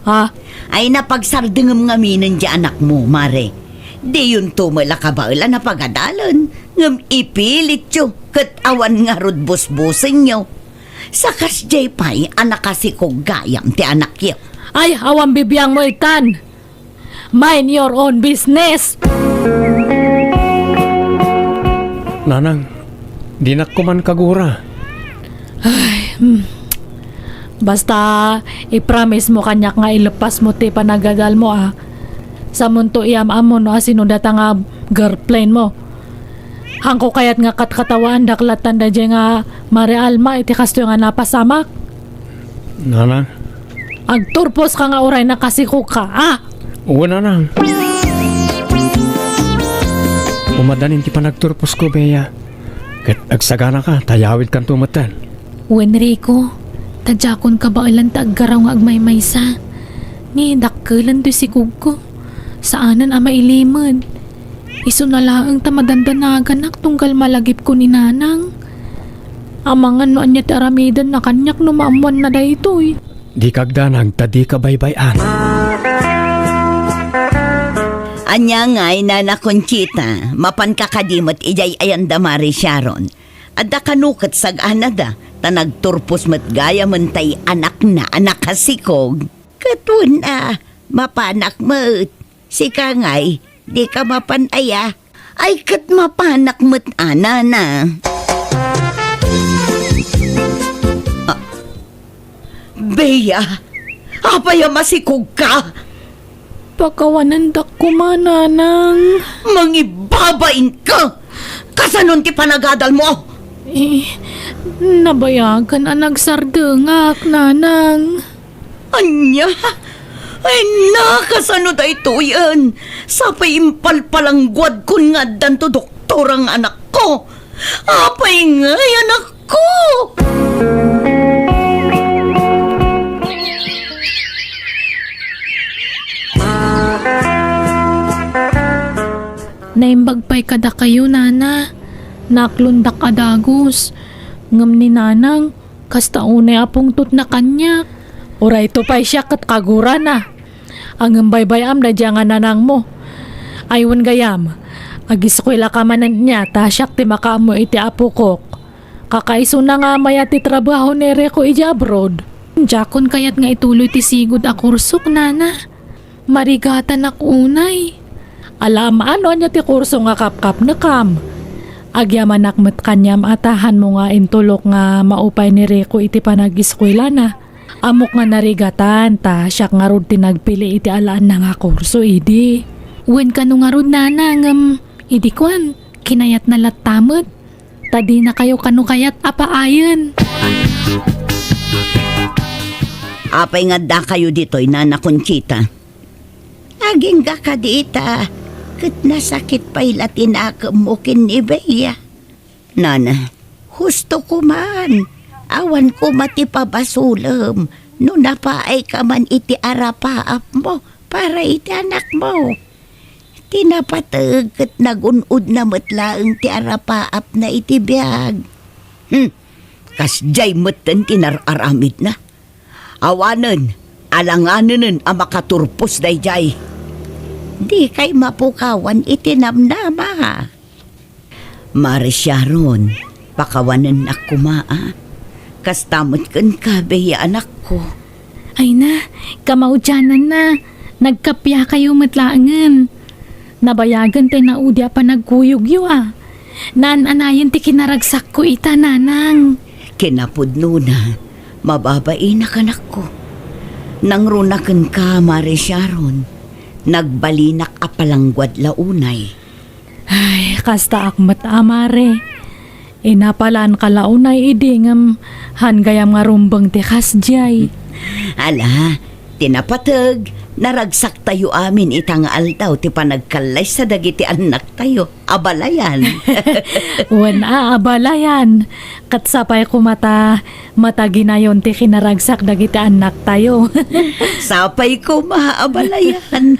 Ha? Ay, napagsardengem ngaminen diay anakmo, Mare. Diyonto met la kabaelan a pagadalen, ngem ipilityo ket awan ngarud busbusenyo. Sa kasdiay pay a nakasikog gayam ti anakyo. Ay, awan bibiangmo itan. Mind your own business. Nanang, dinak koman kagura. Ay, hmm. Basta, i-promise mo kaniak nga ilepas mo ti panagadal mo, a. Samonto iyam-am mo no asino data nga girlfriend mo. Hanko kayat nga katkatawaandak lattan daydiay nga Mare Alma iti kastoy nga napasamak. Nanang? Agturpos ka nga uray nakasikog ka, a? Wen, nanang. Umadanin ti panagturposko, Bea. Ket agsagana ka, ta yawidkanto metten. Wen, Rico, ta diakon kabaelan ta aggaraw nga agmaymaysa. Ni dakkelen ti sikogko. Saanen a mailimed. Isuna laeng ta madandanaganak tunggal malagipko ni Nanang. Amangan no ania ti aramidenna kaniak no maammoanna daytoy. Dika agdanag ta dika baybay-an. Ania ngay, Nana Conchita, mapanka kadi met idiay ayan da Mare Sharon? Adda kano ket sag-anada, ta nagturpos met gayamen tay anakna a nakasikog. Ket wen a, mapanak met. Sika ngay, dika mapan aya? Ay, ket mapanak met a, Nana. Ah, Bea, apay a masikogka? Pakawanendak koma, Nanang. Mangibabainka! Kasanon ti panagadal mo? Eh, nabayagan a nagsardengak, Nanang. Ania? Ay, na, kasano daytoyen? Sapay impalpalangguadkon nga addanto doktor nga anakko. Apay ngay, anakko? Naimbag pay kadakayo, Nana. Naaklondak a dagus. Ngem ni Nanang, kasta unay a pungtotna kaniak. Urayto pay siak ket kagurana. Ngem baybay-am daydiay nga nanangmo. Ay wen gayam, agiskuelaka manen nia ta siak ti makaammo iti apokok. Kakaisuna nga mayat ti trabaho ni Rico idiay abroad. Diakon kayat nga ituloy ti sigud a kursok, Nana. Marigatanak unay. Ala, maano ania ti kurso nga kapkapnekam? Agyamanak met kaniam a ta hanmo nga intulok nga maupay ni Rico iti panagiskuelana. Ammok nga narigatan ta siak ngarud ti nagpili iti alaenna nga kurso idi. Wen kano ngarud, Nana, ngem idi kuan, kinayatna latta met. Ta dinakayo kano kayat a paayen. Apay nga addakayo ditoy, Nana Conchita? Agingga kadi ita, ket nasakit pay la ti nakemmo ken ni Bea. Nana, husto koman, awan koma ti pabasolem no napaayka man iti arapaapmo para iti anakmo. Ti napateg ket nagun-odna met laeng ti arapaapna iti biag. Hmm, kasdiay metten ti nar-aramidna. Awanen, alanganenen a makaturpos daydiay. Dikay mapukawan iti namnama. Mare Sharon, pakawanennak koma, a. Kasta met kenka, Bea, anakko. Ay na, kamaudiananna, nagkappiakayo met laengen. Nabayagen ti naudi a panagkuyogyo, a. Naan-anayen ti kinaragsakko ita, Nanang. Kinapudnona, mababainak, anakko. Nangruna kenka, Mare Sharon. Nagbalinak a palangguad la unay. Ay, kastaak met a, Mare. Inapalanka la unay idi ngem han gayam nga rumbeng ti kasdiay. Ala, ti napateg, naragsaktayo amin ita nga aldaw ti panagkallaysa dagiti annaktayo. Abalayan. Wen a, abalayan. Ket sapay koma ta mataginayon ti kinaragsak dagiti annaktayo. Sapay koma, abalayan.